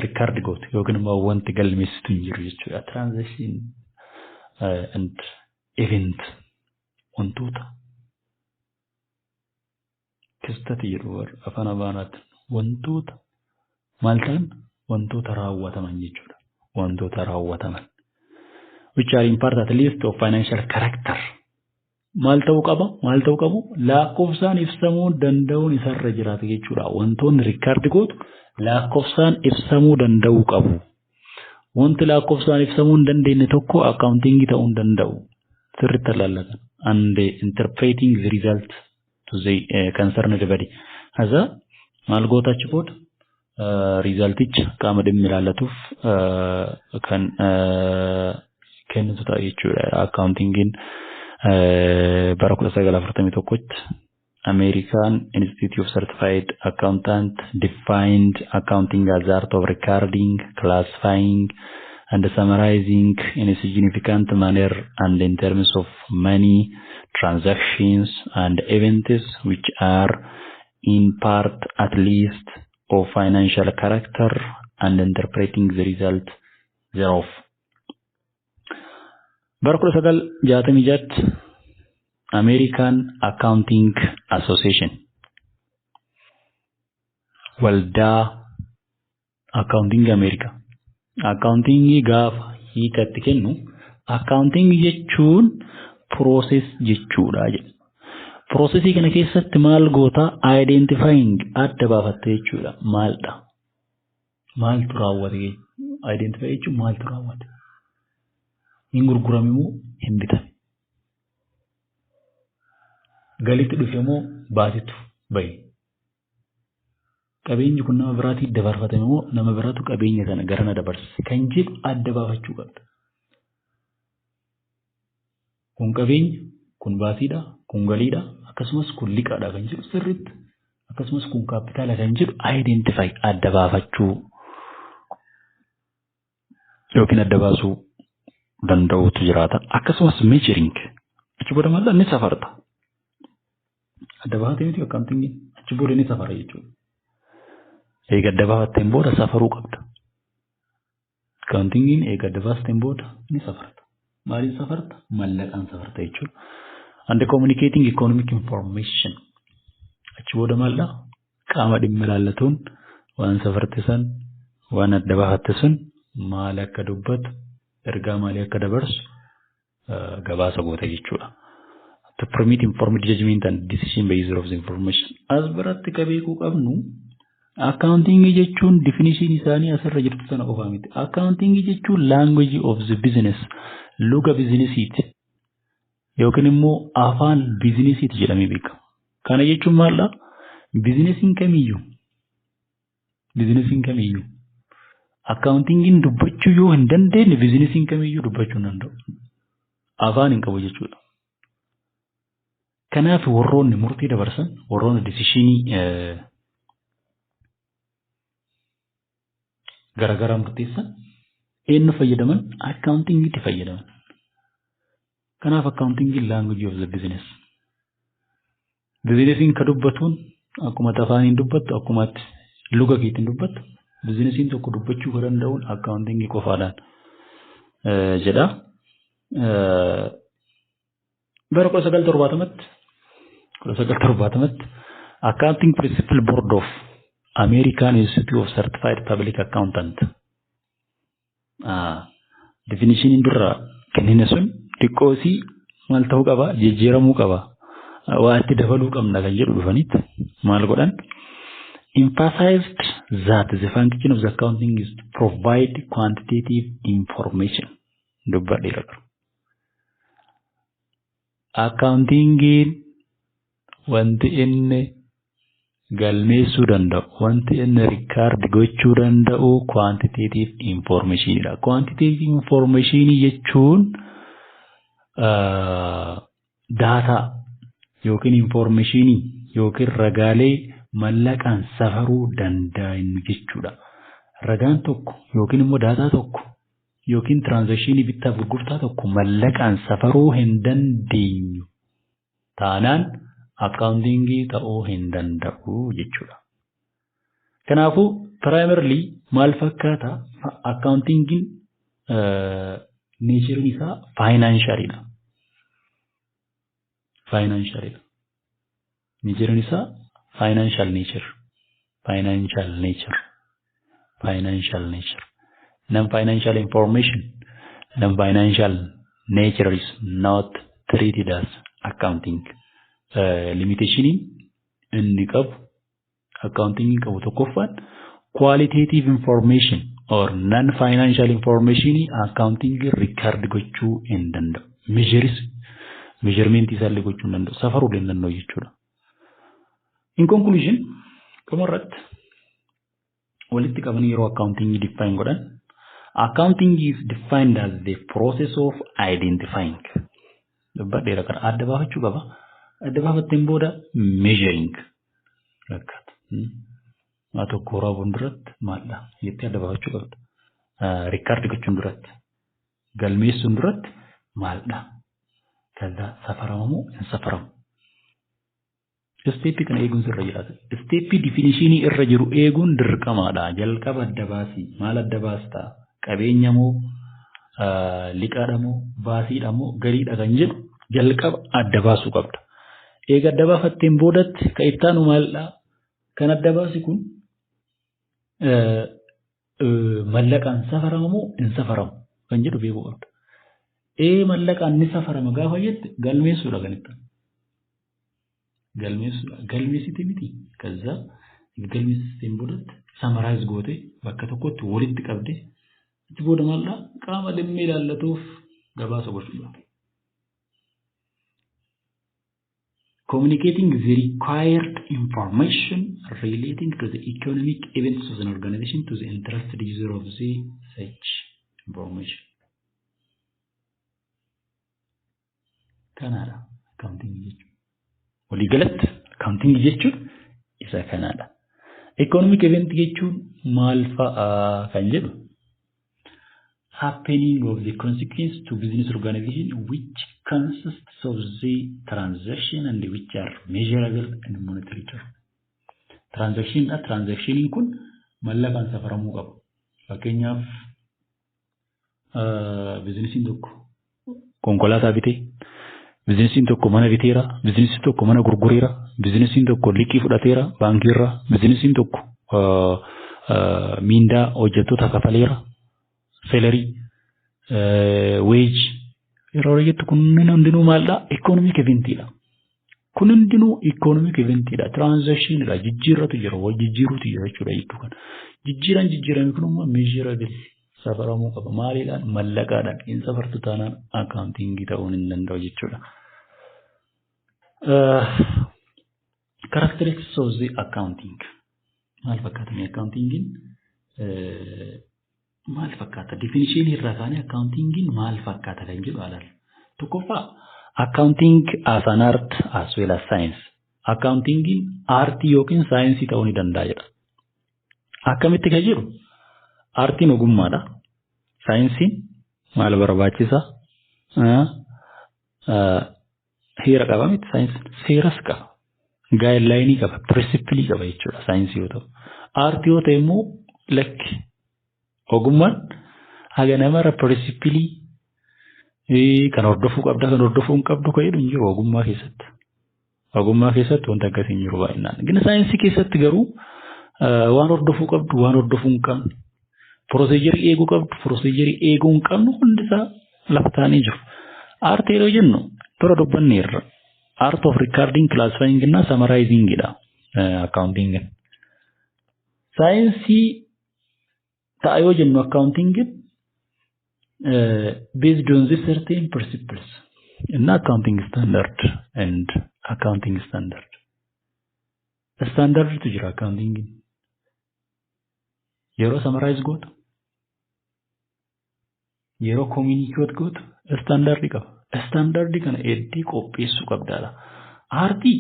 record gootu yookiin immoo wanti galmeessitu hin jiru jechuudha. Transaction and event wantoota kistati jedhu afaan Amaaraatiin, wantoota maal ta'an, wantoota raawwataman jechuudha. Wantoota raawwataman. Which are in part at least of financial character. Maal ta'uu qaba? Maal ta'uu qabu? Lakkoofsaan ibsamuu danda'uun isarra jiraata jechuudha. Wantoonni record gootu lakkoofsaan ibsamuu danda'uu qabu. Wanti lakkoofsaan ibsamuu hin dandeenye tokko accountingii ta'uu hin danda'u. Sirriitti ilaallatan. And interpreting the result to the concerned body. Haza maal goota achi booda? Resulticha qaama dhimmi ilaallatuuf kan kennitu ta'a jechuudha. Accountingiin bara 1941tti American Institute of Certified Accountant defined accounting as the art of recording, classifying, and summarizing in a significant manner and in terms of money, transactions, and events which are in part at least of financial character and interpreting the result thereof. Bara 1966tti American Accounting Association, waldaa accounting Ameerikaa. Accountingii gaafa hiikatti kennu, accounting jechuun process jechuudha jedha. Processii kana keessatti maal goota? Identifying, adda baafatte jechuudha. Maaldha? Maaltu raawwate? Identify jechuun maaltu raawwate? Hin gurgurame moo hin bitame? Galitti dhufe moo baasitu bahe? Qabeenyi kun nama biraatiin dabarfatame moo nama biraatu qabeenya sana garana dabarse kan jedhu adda baafachuu qabda. Kun qabeenya, kun baasiidha, kun galiidha, Akkasumas kun liqaadha kan jedhu sirriitti, akkasumas kun kaapitaala kan jedhu identify, adda baafachuu yookiin adda baasuu danda'utu jiraata. Akkasumas measuring, achi booda maal ni safarta. Adda baafatee miti accountingiin, achi booda ni safara jechuudha. Eega adda baafatteen booda safaruu qabda. Accountingiin eega adda baasteen booda ni safarta. Maaliin safarta? Mallaqaan safarta jechuudha. And communicating economic information. Achi booda maaldha? Qaama dhimma ilaallatuun waan safarte san, waan adda baafatte sun maal akka dubbatu, ergaa maalii akka dabarsu gabaasa goota jechuudha. To permit informed judgment and decision based of the information. As biratti ka beekuu qabnu, accounting jechuun definition isaanii asirra jirtu sana qofaa miti. Accounting jechuun language of the business, luga businessiiti yookiin immoo afaan businessiiti jedhamee beekama. Kana jechuun maaldha? Businessiin kamiyyuu accountingiin dubbachuu yoo hin dandeenye, businessiin kamiyyuu dubbachuu hin danda'u. Afaan hin qabu jechuudha. Kanaaf warroonni murtii dabarsan, warroonni decisionii garaagaraa murteessan eenyu fayyadaman? Accountingiitti fayyadaman. Kanaaf accountingiin language of the business. Businessiin ka dubbatuun akkuma afaaniin dubbattu, akkuma luga keetiin dubbattu, businessiin tokko dubbachuu ka danda'uun accountingii qofaadhaan jedha. Bara 1970tti Accounting Principle Board of American Institute of Certified Public Accountant definitioniin dura kennine sun xiqqoosii maal ta'uu qaba, jijjiiramuu qaba, waa itti dabaluu qabna kan jedhu dhufanitti maal godhan? Emphasized that the function of the accounting is to provide quantitative information. Dubbadheera garuu. Accountingiin wanti inni galmeessuu danda'u, wanti inni record gochuu danda'u quantitative informationidha. Quantitative information jechuun data yookiin informationii yookiin ragaalee mallaqaan safaruu danda'an jechuudha. Ragaan tokko yookiin immoo data tokko yookiin transactionii bittaa gurgurtaa tokko mallaqaan safaruu hin dandeenyu taanaan accountingii ta'uu hin danda'u jechuudha. Kanaafuu primarily maal fakkaata? Accountingiin natureiin isaa financialidha. Financialidha. Natureiin isaa financial nature. Financial nature. Financial nature. Non-financial information, non-financial nature is not treated as accounting. Limitationiin inni qabu, accounting qabu tokkoffaan, qualitative information or non-financial information accounting record gochuu hin danda'u. Measures, measurement isaallee gochuu hin danda'u. Safaruu hin danda'u jechuudha. In conclusion, dhumarratti walitti qabanii yeroo accounting define godhan, accounting is defined as the process of identifying. Dubbadheera kana, adda baafachuu qaba. Adda baafatteen booda measuring rakkaata. Waa tokko waraabuun duratti maaldha jettee adda baafachuu qabda. Record gochuun duratti, galmeessuun duratti maaldha? ከዛ safarama moo hin safaramu? Steppii kana eeguun sirra jiraata. Steppii definitionii irra jiru eeguun dirqamaadha. Jalqaba adda baasii. Maal adda baastaa? Qabeenya moo, liqaadha moo, baasiidha moo, galiidha kan jedhu jalqaba adda baasuu qabda. Eega adda baafatteen boodatti kan itti aanu maalidha? Kan adda baasi kun mallaqaan safarama moo hin safaramu kan jedhu beekuu qabda. Ee, mallaqaan ni safarama gaafa jette, galmeessuudha kan itti aanu. Galmeessuudha. Galmeessite miti. ከዛ galmeessiteen boodatti summarize goote, bakka tokkotti walitti qabde, achi booda maaldha? Qaama dhimmi ilaallatuuf gabaasa gochuudha. Communicating the required information relating to the economic events of an organization to the interested user of the such information. Kanaadha accounting jechuudha. Waliigalatti accounting jechuun isa kanaadha. Economic event jechuun maal fa'aa kan jedhu, happening of the consequence to business organization which consists of the transaction and which are measurable and monetary term. Transaction dha. Transactioniin kun mallaqaan safaramuu qaba. Fakkeenyaaf, businessiin tokko konkolaataa bitee, businessiin tokko mana biteera, businessiin tokko mana gurgureera, businessiin tokko liqii fudhateera baankiirraa, businessiin tokko miindaa hojjettoota kafaleera, salary, wage yeroo jettu, kunneen hundinuu maalidha? Economic eventiidha. Kun hundinuu economic eventiidha. Transactionidha. Jijjiirratu jira. Wal jijjiiruutu jira jechuudha jidduu kana. Jijjiiraan jijjiirame kun immoo measurable, safaramuu qaba. Maaliidhaan? Mallaqaadhaan. Hin safartu taanaan accountingii ta'uu hin danda'u jechuudha. Characteristics of the accounting. Maal fakkaatanii accountingiin maal fakkaata? Definition irraa kaanee accountingiin maal fakkaata kan jedhu ilaalla. Tokkoffaa, accounting as an art as well as science. Accountingiin aartii yookiin saayinsii ta'uu ni danda'a jedha. Akkamitti kan jedhu, aartiin ogummaadha. Saayinsiin maal barbaachisa? Heera qaba miti saayinsiin? Seeras qaba. Guidelineii qaba. Principleii qaba jechuudha saayinsii yoo ta'u. Aartii yoo ta'e immoo lakki, ogummaan haga namarra principleii kan hordofuu qabda, kan hordofuu hin qabdu kan jedhu hin jiru ogummaa keessatti. Ogummaa keessatti wanta akkasii hin jiru baay'inaan. Gina saayinsii keessatti garuu waan hordofuu qabdu, waan hordofuu hin qabne, procedureii eeguu qabdu, procedureii eeguu hin qabnu hundisaa lafa taa'anii jiru. Aartii yeroo jennu dura dubbanneerra. Art of recording, classifying እና summarizing dha accounting. Saayinsii ta'a yoo jennu, accounting based on the certain principles እና accounting standard and accounting standard. Standardtu jira accounting. Yeroo summarize gootu, yeroo communicate gootu standardii qaba. Standardii kana eeddii qopheessuu qabdaadha. Aartii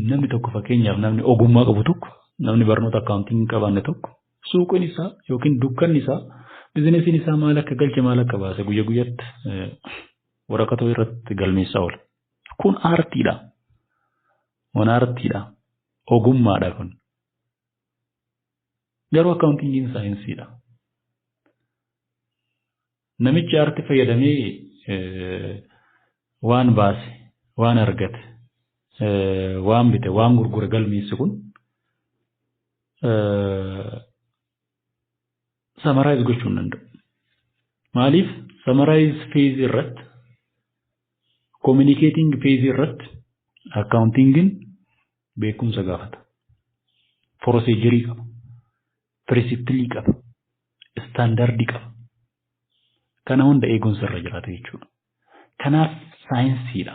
namni tokko, fakkeenyaaf namni ogummaa qabu tokko, namni barnoota accounting qabaanne tokko, suuqiin isaa yookiin dukkanni isaa, businessiin isaa maal akka galche, maal akka baase guyya guyyatti waraqata irratti galmeessaa oola. Kun aartiidha. Kun aartiidha. Ogummaadha kun. Garuu accountingiin saayinsiidha. Namichi aartii fayyadamee waan baase, waan argate, waan bite, waan gurgure galmeessu kun summarize gochuu hin danda'u. Maaliif? Summarize phaseii irratti, communicating phaseii irratti accountingiin beekumsa gaafata. Procedureii qaba. Principleii qaba. Standardii qaba. Kana hunda eeguun sirra jiraata jechuudha. Kanaaf saayinsiidha.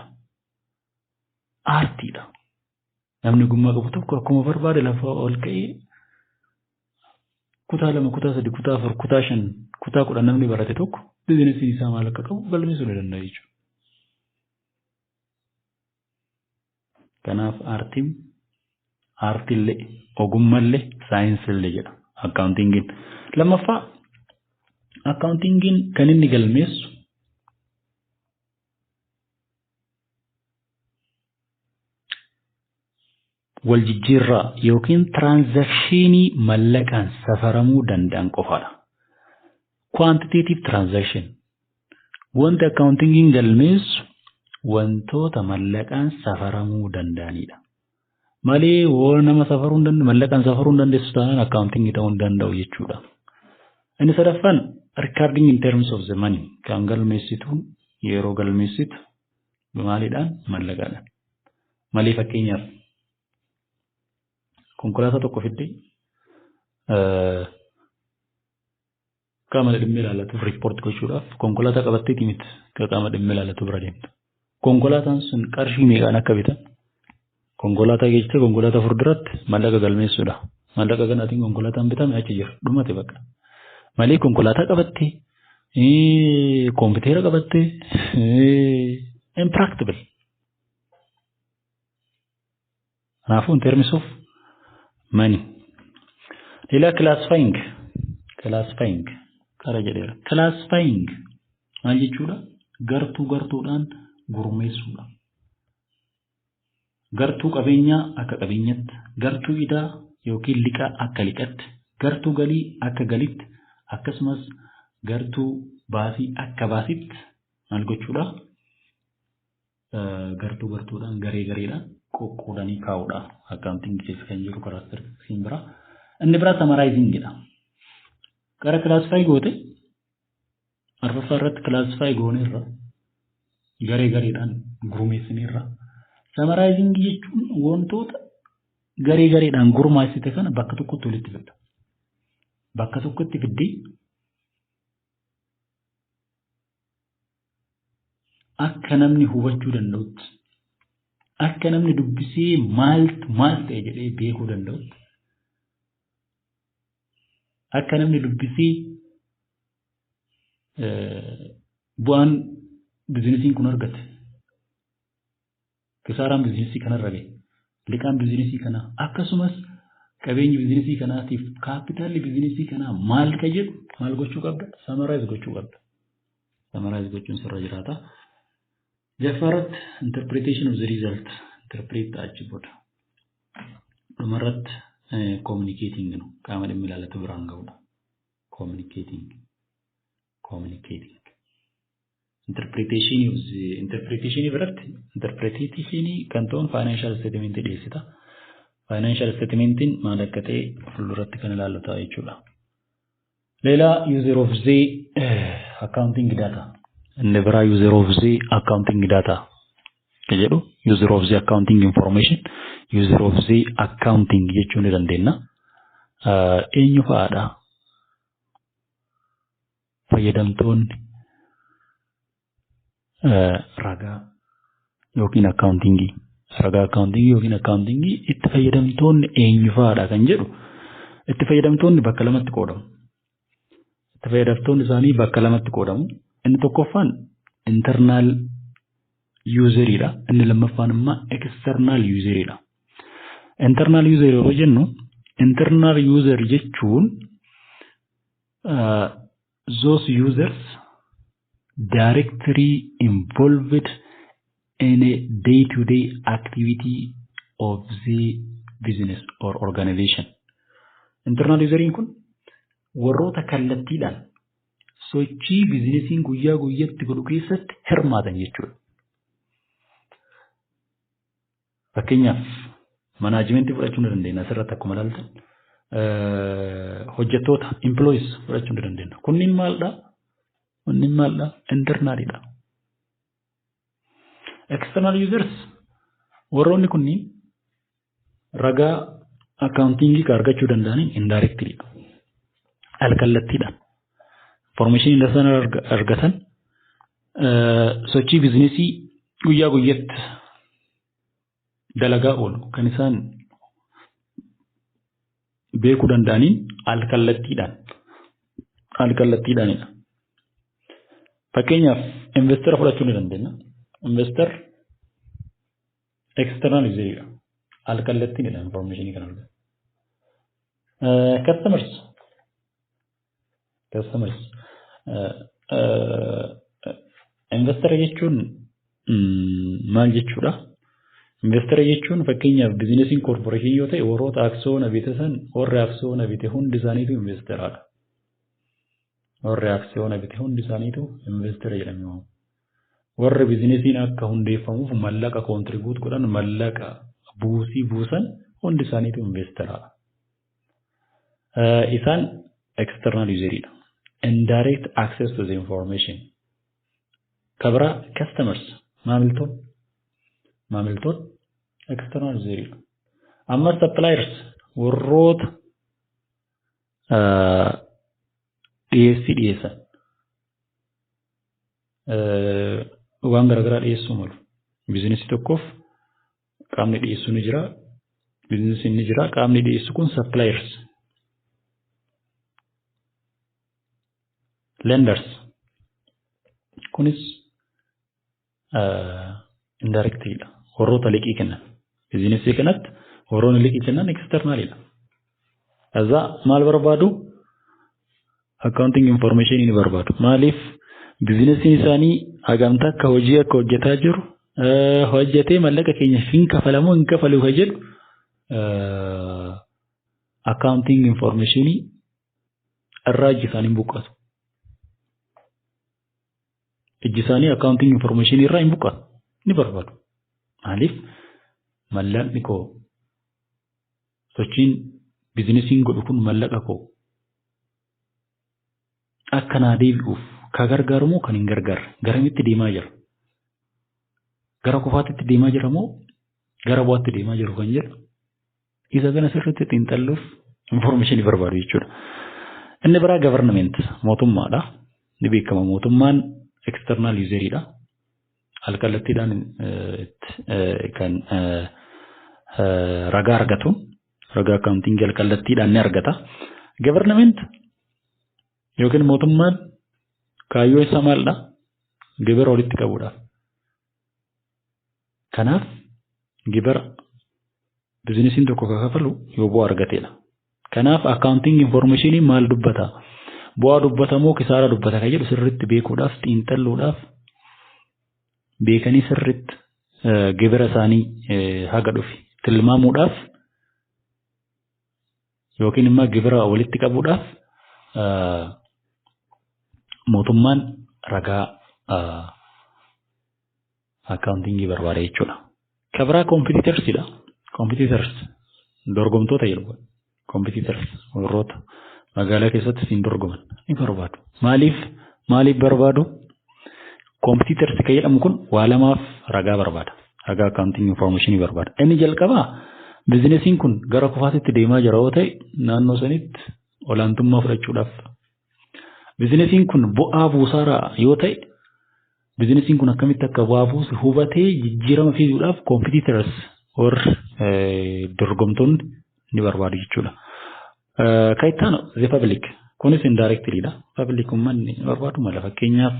Aartiidha. Namni ogummaa qabu tokko akkuma barbaade lafa ol ka'ee kutaa 2, kutaa 3, kutaa 4, kutaa 5, kutaa 10 namni barate tokko businessiin isaa maal akka qabu galmeessuu ni danda'a jechuudha. Kanaaf aartiin aartiillee, ogummallee, saayinsiillee jedha accountingiin. Lammaffaa, accountingiin kan inni galmeessu wal jijjiirraa yookiin transactionii mallaqaan safaramuu danda'an qofaadha. Quantitative transaction. Wanti accountingiin galmeessu wantoota mallaqaan safaramuu danda'anidha. Malee waan nama safaruu hin danda'u, mallaqaan safaruu hin dandeessu taanaan accountingii ta'uu hin danda'u jechuudha. Inni sadaffaan, recording in terms of the money, kan galmeessitu, yeroo galmeessitu maaliidhaan? Mallaqaadhaan. Malee fakkeenyaaf konkolaataa tokko fiddee qaama dhimma ilaallatuuf report gochuudhaaf konkolaataa qabattee miti qaama dhimma ilaallatu bira deemta. Konkolaataan sun qarshii meeqaan akka bitan, konkolaataa geessitee konkolaataa fuulduratti mallaqa galmeessuudha. Mallaqa kanaatiin konkolaataan bitame achi jira, dhumate bakka. Malee konkolaataa qabattee, kompiitara qabattee, impractical. Kanaafuu in terms of money. ሌላ classifying, classifying qara jedheera. Classifying maal jechuudha? Gartuu gartuudhaan gurmeessuudha. Gartuu qabeenyaa akka qabeenyatti, gartuu idaa yookiin liqaa akka liqatti, gartuu galii akka galitti, akkasumas gartuu baasii akka baasitti maal gochuudha? Gartuu gartuudhaan, garee gareedhaan qoqqoodanii kaa'uudha. Accounting keessa kan jiru characteristics biraa. Inni biraa summarizingidha. Gara classify goote, arfaffaa irratti classify gooneerra, garee gareedhaan gurmeessineerra. Summarizing jechuun wantoota garee gareedhaan gurmaa'essite kana bakka tokkotti walitti fidda. Bakka tokkotti fiddee akka namni hubachuu danda'utti, akka namni dubbisee maaltu maal ta'e jedhee beekuu danda'utti, akka namni dubbisee bu'aan bizinesiin kun argate, kisaaraan bizinesii kanarra gahe, liqaan bizinesii kanaa, akkasumas qabeenyi bizinesii kanaatiif kaapitaalli bizinesii kanaa maal ka jedhu maal gochuu qabda? Summarize gochuu qabda. Summarize gochuun sirra jiraata. Jaffaarratti interpretation of the result interpret achi booda. Dhumarratti communicating no qaama dhimmi ilaallatu biraan ga'uudha. Communicating. Communicating. Interpretation of the interpretation biratti interpretation kan ta'uun financial statement dhiyeessita. Financial statementiin maal akka ta'e fuulduratti kan ilaallu ta'a jechuudha. ሌላ user of the accounting data. Inni biraa user of the accounting data jedhu, user of the accounting information, user of the accounting jechuu ni dandeenya. Eenyu fa'aadha? Fayyadamtoonni ragaa yookiin accountingii, ragaa accountingii yookiin accountingii itti fayyadamtoonni eenyu fa'aadha kan jedhu, itti fayyadamtoonni bakka lamatti qoodamu. Itti fayyadamtoonni isaanii bakka lamatti qoodamu. Inni tokkoffaan internal useridha. Inni lammaffaan immoo external useridha. Internal user yeroo jennu, internal user jechuun those users directly involved in a day-to-day activity of the business or organization. Internal useriin kun warroota kallattiidhaan sochii bizinesiin guyyaa guyyaatti godhu keessatti hirmaatan jechuudha. Fakkeenyaaf managementii fudhachuu ni dandeenya, asirratti akkuma ilaaltan hojjettoota, employees fudhachuu ni dandeenya. Kunniin maalidha? Kunniin maalidha? Internalidha. External users warroonni kunniin ragaa accountingii kan argachuu danda'aniin indirectly, alkallattiidhaan. Information isaan argatan sochii bizinesii guyyaa guyyaatti dalagaa oolu kan isaan beekuu danda'aniin alkallattiidhaanidha. Fakkeenyaaf investor fudhachuu ni dandeenya. Investor external useridha. Alkallattiinidha informationii kan argatu. Customers, investor jechuun maal jechuudha? Investor jechuun fakkeenyaaf bizinesiin corporationii yoo ta'e, warroota aksiyoona bitatan, warri aksiyoona bite hundi isaaniitu investoraadha. Warri aksiyoona bite hundi isaaniitu investor jedhamee waamamu. Warri bizinesiin akka hundeeffamuuf mallaqa contribute godhan, mallaqa buusii buusan hundi isaaniitu investoraadha. Isaan external useridha. Indirect access to the information. Kabira customers, maamiltoon external useridha. Amma suppliers, warroota dhiyeessii dhiyeessan, waan garaagaraa dhiyeessuu malu. Bizinesii tokkoof qaamni dhiyeessu ni jira. Bizinesiin ni jira. Qaamni dhiyeessu kun suppliers. Lenders. Kunis indirectlyidha. Warroota liqii kennan. Bizinesii kanatti Warroonni liqii kennan externalidha. Kaza maal barbaadu? Accounting information ni barbaadu. Maaliif biizinesiin isaanii hagamta akka hojii akka hojjetaa jiru, hojjetee mallaqa keenya hin kafalamoo hin kafalu kan jedhu accounting information irraa iji isaanii hin buqqatu. Iji isaanii accounting information irraa hin buqqatu. Ni barbaadu. Maaliif mallaqni koo, sochiin biizinesiin godhu kun mallaqa koo akka naa deebi'uuf ka gargaaru moo kan hin gargaarre, garamitti deemaa jira, gara kufaatitti deemaa jira moo gara bu'aatti deemaa jiru kan jedhu isa kana sirriitti xiinxalluuf information barbaadu jechuudha. Inni biraa government, mootummaadha. Ni beekama, mootummaan external useridha. Alkallattiidhaan kan ragaa argatu, ragaa accounting alkallattiidhaan ni argata. Government yookiin mootummaan kaayyoo isaa maalidha? Gibira walitti qabuudhaaf. Kanaaf gibira biizinesiin tokko kan kafalu yoo bu'aa argatedha. Kanaaf accounting information maal dubbata? Bu'aa dubbata moo kisaaraa dubbata kan jedhu sirriitti beekuudhaaf, xiinxalluudhaaf, beekanii sirriitti gibira isaanii haga dhufe tilmaamuudhaaf yookiin immoo gibira walitti qabuudhaaf mootummaan ragaa accountingii barbaada jechuudha. Kan biraa competitorsidha. Competitors, dorgomtoota jedhu. Competitors, warroota magaalaa keessatti siin dorgoman ni barbaadu. Maaliif maaliif barbaadu? Competitors kan jedhamu kun waa lamaaf ragaa barbaada. Ragaa accounting information barbaada. Inni jalqabaa biizinesiin kun gara kufaatitti deemaa jira yoo ta'e, naannoo sanitti olaantummaa fudhachuudhaaf. Biizinesiin kun bu'aa buusaara yoo ta'e, biizinesiin kun akkamitti akka bu'aa buusu hubatee jijjiirama fiduudhaaf competitors, warri dorgomtoonni ni barbaadu jechuudha. Kan itti aanu the public, kunis indirectly dha. Public, uummanni barbaadu mala, fakkeenyaaf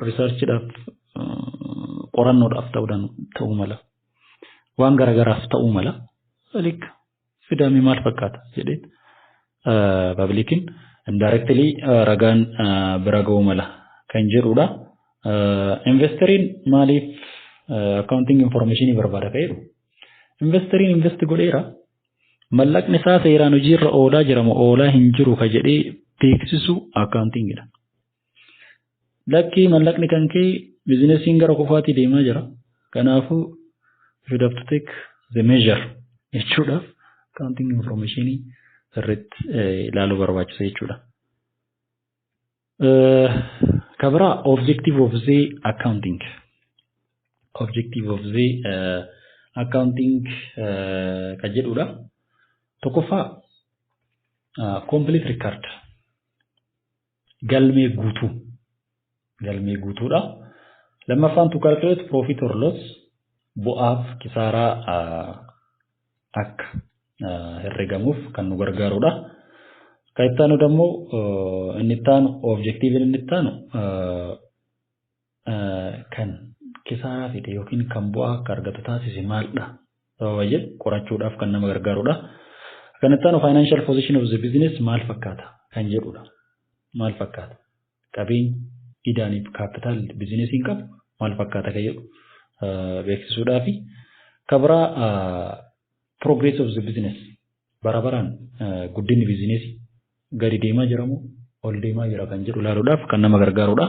researchiidhaaf, qorannoodhaaf ta'uu mala. Waan garaagaraaf ta'uu mala. Public fidamee maal fakkaata jedhee publiciin indirectly ragaan bira ga'uu mala kan jedhudha. Investoriin maaliif accounting information barbaada kan jedhu. Investoriin invest godheera. Mallaqni isaa seeraan hojiirra oolaa jira moo oolaa hin jiru ka jedhee beeksisu accountingidha. Lakkii, mallaqni kan kee biizinesiin gara kufaatii deemaa jira. Kanaafuu you should have to take the measure jechuudhaaf accounting information sirriitti ilaaluu barbaachisa jechuudha. Kan biraa objective of the accounting. Objective of the accounting kan jedhudha. Tokkoffaa, complete record, galmee guutuu, galmee guutuudha. Lammaffaan, to calculate profit or loss, bu'aaf kisaaraa akka herregamuuf kan nu gargaarudha. Kan itti aanu immoo, inni itti aanu, objective inni itti aanu kan kisaaraa fide yookiin kan bu'aa akka argatu taasise maalidha sababa jedhu qorachuudhaaf kan nama gargaarudha. Kan itti aanu financial position of the business maal fakkaata kan jedhudha. Maal fakkaata? Qabeenya, idaaniif capital biizinesiin qabu maal fakkaata kan jedhu beeksisuudhaafi. Kan biraa progress of the business, bara baraan guddinni biizinesii gadi deemaa jira moo ol deemaa jira kan jedhu ilaaluudhaaf kan nama gargaarudha.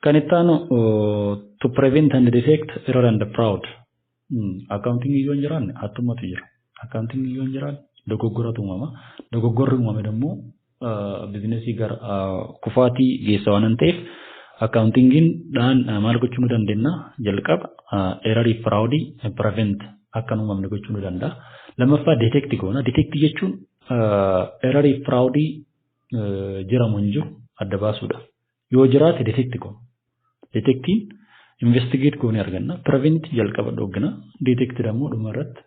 Kan itti aanu to prevent and detect error and fraud. Accounting yoo hin jiraanne hattummaatu jira. Accounting yoo hin jiraanne dogoggoratu uumama. Dogoggorri uumame immoo biizinesii gara kufaatii geessa waan ta'eef, accountingiin dhaan maal gochuu nu dandeenya? Jalqaba errorii, fraudii prevent akka hin uumamne gochuu nu danda'a. Lammaffaa, detect goona. Detect jechuun errorii, fraudii jiramu hin jiru adda baasuudha. Yoo jiraate detect goona. Detectiin investigate goonee arganna. Prevent jalqaba dhoggina. Detect immoo dhuma irratti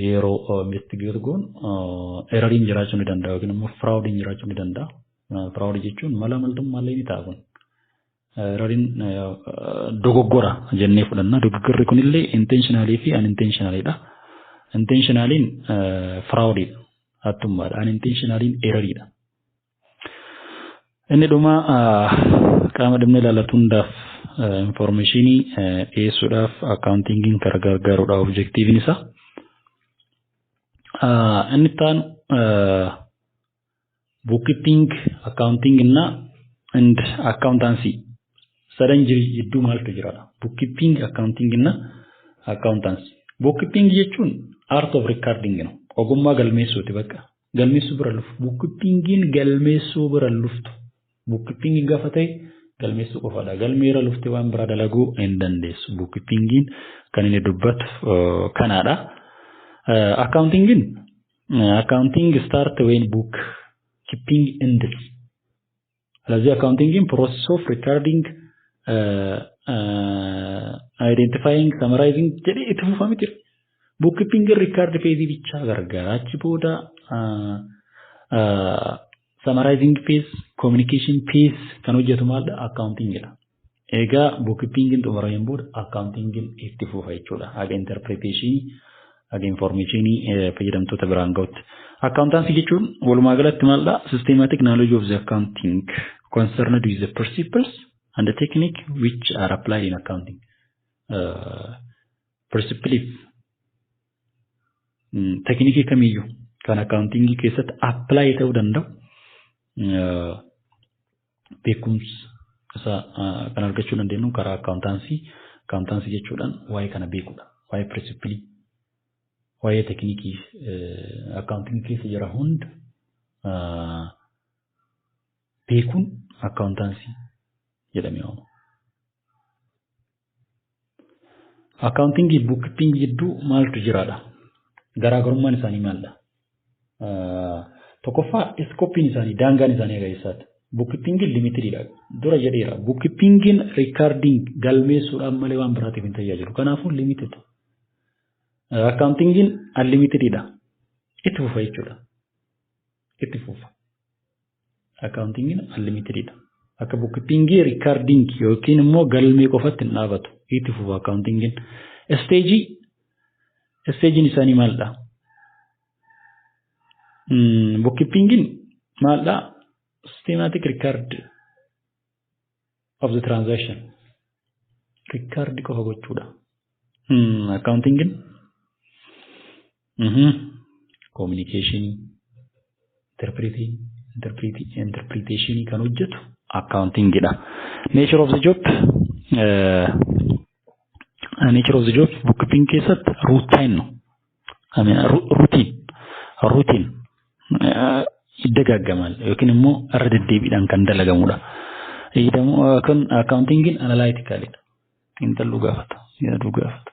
yeroo investigate goonu erroriin jiraachuu ni danda'a yookiin immoo fraudiin jiraachuu ni danda'a. Fraudii jechuun mala maltummaa illee ni ta'a kun. Erroriin dogoggora jennee fudhanna. Dogoggorri kunillee intentionalii fi unintentionalidha. Intentionaliin fraudidha. Hattummaadha. Unintentionaliin erroriidha. Inni dhuma qaama dhimma ilaallatu hundaaf informationii dhiyeessuudhaaf accountingiin kan gargaarudha objectiviin isaa. Inni itti aanu bookkeeping, accounting እና and accountancy sadan jidduu maaltu jira? Bookkeeping, accounting እና accountancy. Bookkeeping jechuun art of recording ነው. Ogummaa galmeessuuti bakka. Galmeessuu bira lufu. Bookkeepingiin galmeessuu bira luftu. Bookkeepingiin gaafa ta'e galmeessuu qofaadha. Galmee irra luftee waan biraa dalaguu hin dandeessu. Bookkeepingiin kan inni dubbatu kanaadha. Accountingiin, accounting start when bookkeeping ends. ስለዚህ accounting process of recording, identifying, summarizing jedhee itti fufamee jira. Bookkeeping record phase bichaa gargaara. Achi booda summarizing phase, communication phase kan hojjetu maalidha? Accounting dha. Egaa bookkeepingin xumurameen booda accountingin itti fufa jechuudha. Haga interpretation, haga informationii fayyadamtoota biraan gahutti. Accountancy jechuun walumaa galatti maalidha? Systematic knowledge of the accounting concerned with the principles and the technique which are applied in accounting. Principles teknikii kamiyyuu kan accountingii keessatti apply ta'uu danda'u beekumsa isaa kan argachuu dandeenyu karaa accountancy. Accountancy jechuudhaan waa'ee kana beekuudha. Waa'ee principle, waa'ee teknikii accountingii keessa jira hunda beekuun accountancy jedhamee waamama. Accountingii bookkeepingii jidduu maaltu jiraadha? Garaagarummaan isaanii maalidha? Tokkoffaa, scopeiin isaanii, daangaan isaanii haga eessaati? Bookkeepingiin limitedidha. Dura jedheera. Bookkeepingiin recording, galmeessuudhaan malee waan biraatiif hin tajaajilu. Kanaafuu limited. Accountingiin unlimitedidha. Itti fufa jechuudha. Itti fufa. Accountingiin unlimitedidha. Akka bookkeepingii recording yookiin immoo galmee qofatti hin dhaabatu. Itti fufa accountingiin. Stageiin isaanii maalidha? Bookkeepingiin maalidha? Systematic record of the transaction. Record qofa gochuudha. Accountingin communication, interpretation kan hojjetu accountingidha. Nature of the job, nature of the job bookkeeping keessatti routine no. I mean, routine dagaaggamal yookiin immoo irra deddeebiidhaan kan dalagamudha. Kun accountingiin analyticalidha. Xiinxalluu gaafata, yaaduu gaafata.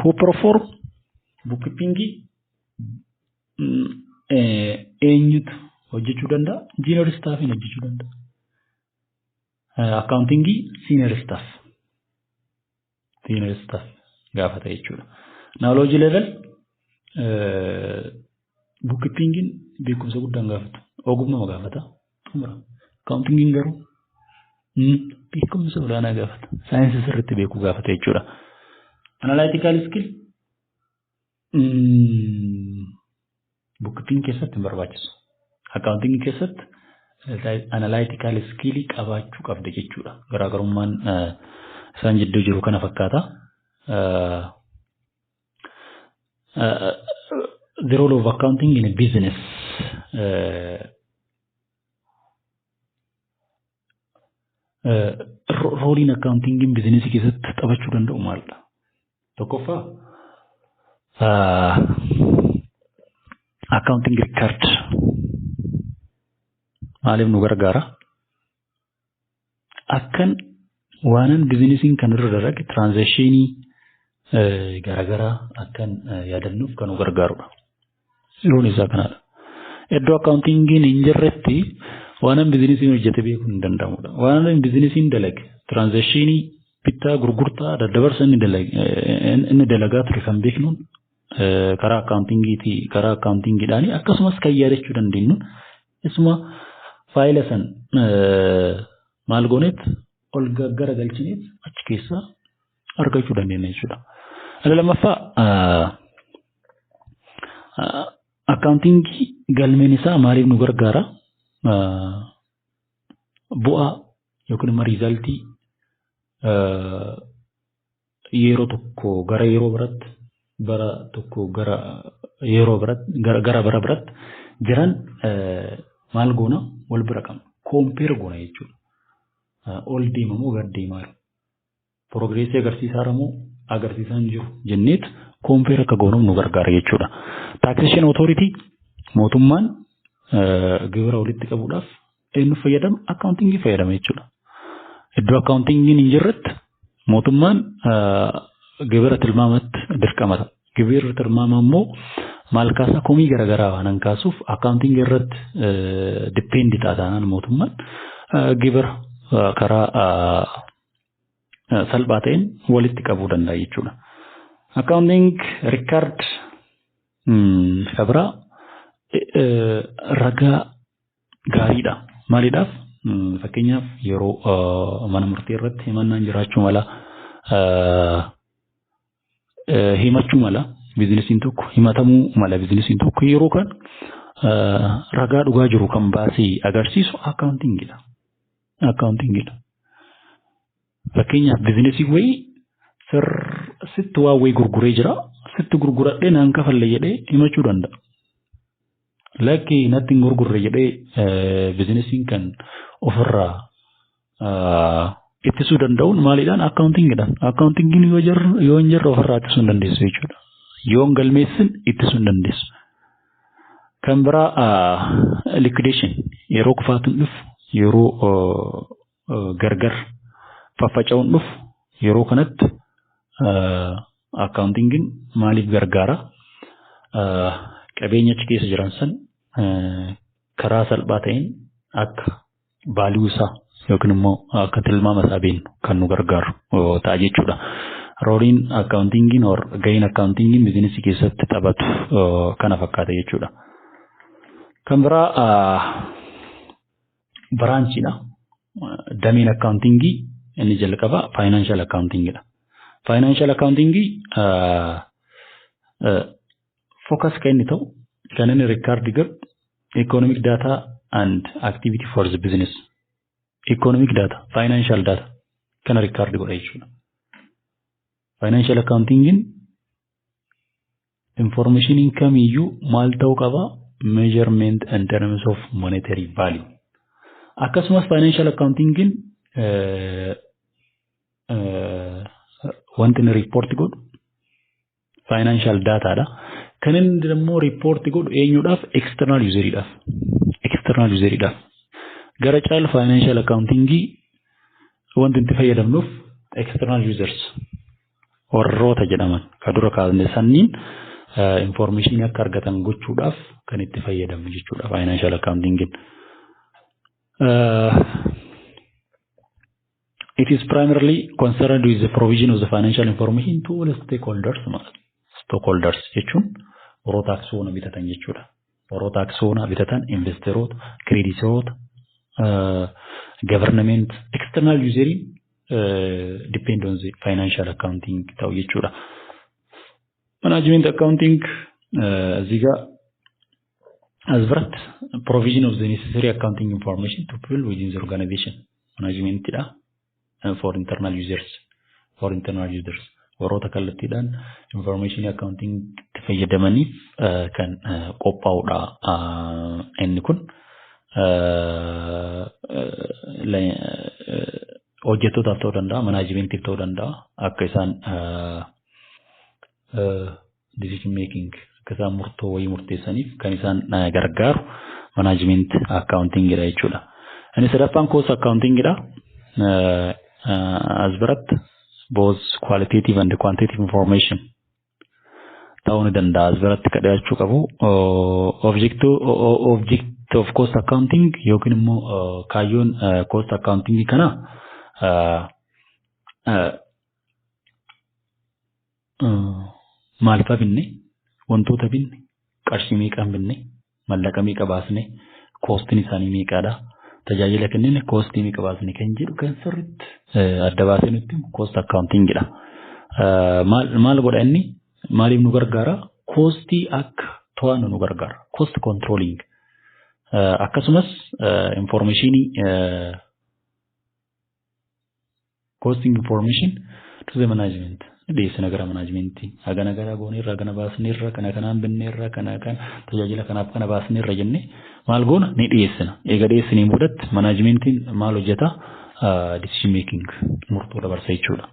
Who perform bookkeepingii, eenyutu hojjechuu danda'a? Junior staffiin hojjechuu danda'a. Accountingii senior staff. Senior staff gaafata jechuudha. Knowledge level, bookkeepingiin beekumsa guddaan gaafatu. Ogummaa gaafata. Xumura. Accountingiin garuu beekumsa olaanaa gaafata. Saayinsii sirriitti beekuu gaafata jechuudha. Analytical skill bookkeeping keessatti hin barbaachisu. Accounting keessatti analytical skill qabaachuu qabda jechuudha. Garaagarummaan isaan jidduu jiru kana fakkaata. The role of accounting in a business. Roleiin accountingiin businessii keessatti taphachuu danda'u maalidha? Tokkoffaa, accounting record maaliif nu gargaara? Akkan waanan businessiin kan irra dalage transactionii garaagaraa akkan yaadannuuf kan nu gargaarudha. Yeroon isaa kanadha. Iddoo accountingiin hin jirretti waanan businessiin hojjete beekuun hin danda'amudha. Waanan businessiin dalage transactionii bittaa, gurgurtaa, daddabarsa inni dalagaa ture kan beeknuun karaa accountingiiti, karaa accountingiidhaani akkasumas kan yaadachuu dandeenyu isuma Faayila san maal gooneet ol gara galchineet achi keessaa argachuu dandeenya jechuudha. Inni lammaffaa, accountingii galmeen isaa maaliif nu gargaara? Bu'aa yookiin immoo resultii yeroo tokko gara yeroo biraatti, bara tokko gara yeroo biraatti, gara bara biraatti jiran maal goona? Wal bira qabna. Compare goona jechuudha. Ol deema moo gad deemaa jira? Progressii agarsiisaa moo agarsiisaa hin jiru jenneet compare akka goonuuf nu gargaara jechuudha. Taxation authority, mootummaan gibira walitti qabuudhaaf eenyu fayyadama? Accountingii fayyadama jechuudha. Iddoo accountingiin hin jirretti mootummaan gibira tilmaamatti dirqama ta'a. Gibirri tilmaama immoo maal kaasaa? Komii garaagaraa waan kaasuuf, accountingii irratti depend ta'a taanaan mootummaan gibira karaa salphaa ta'een walitti qabuu danda'a jechuudha. Accounting record biraa ragaa gaariidha. Maaliidhaaf? Fakkeenyaaf, yeroo mana murtii irratti himannaan jiraachuu mala, himachuu mala, businessiin tokko himatamuu mala. Businessiin tokko yeroo kan ragaa dhugaa jiru kan baasee agarsiisu accountingidha. Accountingidha. Fakkeenyaaf, businessii wayii sitti waa wayii gurguree jira. Sitti gurguradhee naan kafalle jedhee himachuu danda'a. Lakki, natti hin gurgurre jedhee businessiin kan ofirraa ittisuu danda'uun maaliidhaan? Accountingidhaan. Accountingiin yoo hin jirre ofirraa ittisuu hin dandeessu jechuudha. Yoo hin galmeessin ittisuu hin dandeessu. Kan biraa, liquidation, yeroo kufaatiin dhufu, yeroo gargar faffaca'uun dhufu, yeroo kanatti accountingiin maaliif gargaara? Qabeenya achi keessa jiran san karaa salphaa ta'een akka value isaa yookiin immoo akka tilmaama isaa beeknu kan nu gargaaru ta'a jechuudha. Roleiin accountingiin or gaheen accountingiin businessii keessatti taphatu kana fakkaata jechuudha. Kan biraa branchiidha. Dameen accountingii inni jalqaba financial accountingidha. Financial accountingii focus kan inni ta'u, kan inni record godhu economic data and activity for the business. Economic data, financial data kana record godha jechuudha. Financial accountingin information kamiyyuu maal ta'uu qaba? Measurement in terms of monetary value. Akkasumas financial accountingin wanti inni report godhu financial dataadha. Kan inni immoo report godhu eenyuudhaaf? External useriidhaaf. External useriidhaaf. Gara caalu financial accountingii wanti itti fayyadamnuuf external users warroota jedhaman ka dura kaasne sanniin information akka argatan gochuudhaaf kan itti fayyadamnu jechuudha financial accountingin. It is primarily concerned with the provision of the financial information to all stakeholders ማለት Stakeholders jechuun warroota aksiyoona bitatan jechuudha. Warroota aksiyoona bitatan, investoroota, creditoroota, government, external userii depend on the financial accounting ta'u jechuudha. Management accounting እዚህ ጋር as biratti provision of the necessary accounting information to people within the organization, management dha, for internal users, warroota kallattiidhaan information accounting itti fayyadamaniif kan qophaa'udha. Inni kun hojjettootaaf ta'uu danda'a, managementiif ta'uu danda'a, akka isaan decision making, akka isaan murtoo wayii murteessaniif kan isaan gargaaru management accountingidha jechuudha. Inni sadaffaan cost accountingidha. As biratti both qualitative and quantitative information ta'uu ni danda'a. As biratti kan dhiyaachuu qabu object of cost accounting yookiin immoo kaayyoon cost accounting kana maal fa'a binne, wantoota binne, qarshii meeqaan binne, mallaqa meeqa baasne, costiin isaanii meeqaadha. Tajaajila kennine costii meeqa baasne kan jedhu kan sirriitti adda baasee nutti cost accountingidha. Maal godha inni? Maaliif nu gargaara? Costii akka to'annu nu gargaara. Cost controlling. Akkasumas informationii, costing information to the management, dhiyeessina gara managementii, hagana gara gooneerra, hagana baasneerra, kana kanaan binneerra, kana kana tajaajila kanaaf kana baasneerra jennee maal goona? Ni dhiyeessina. Eega dhiyeessiniin boodatti managementiin maal hojjeta? Decision making, murtoo dabarsa jechuudha.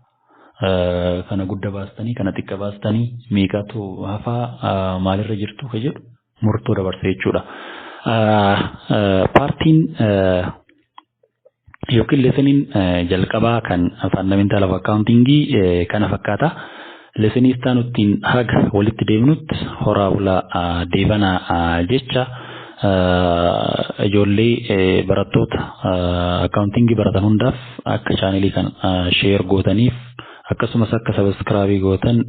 Kana guddaa baastanii, kana xiqqa baastanii, meeqatu hafaa, maalirra jirtu ka jedhu murtoo dabarsa jechuudha. Partiin yookiin lessoniin jalqabaa kan fundamental of accountingii kana fakkaata. Lessonii itti haga walitti deemnutti horaa bulaa, deebanaa jecha. Ijoollee barattoota accountingii baratan hundaaf akka channelii kan share gootaniif, akkasumas akka subscribe gootan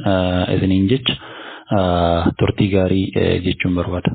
isiniin jecha, turtii gaarii jechuun barbaada.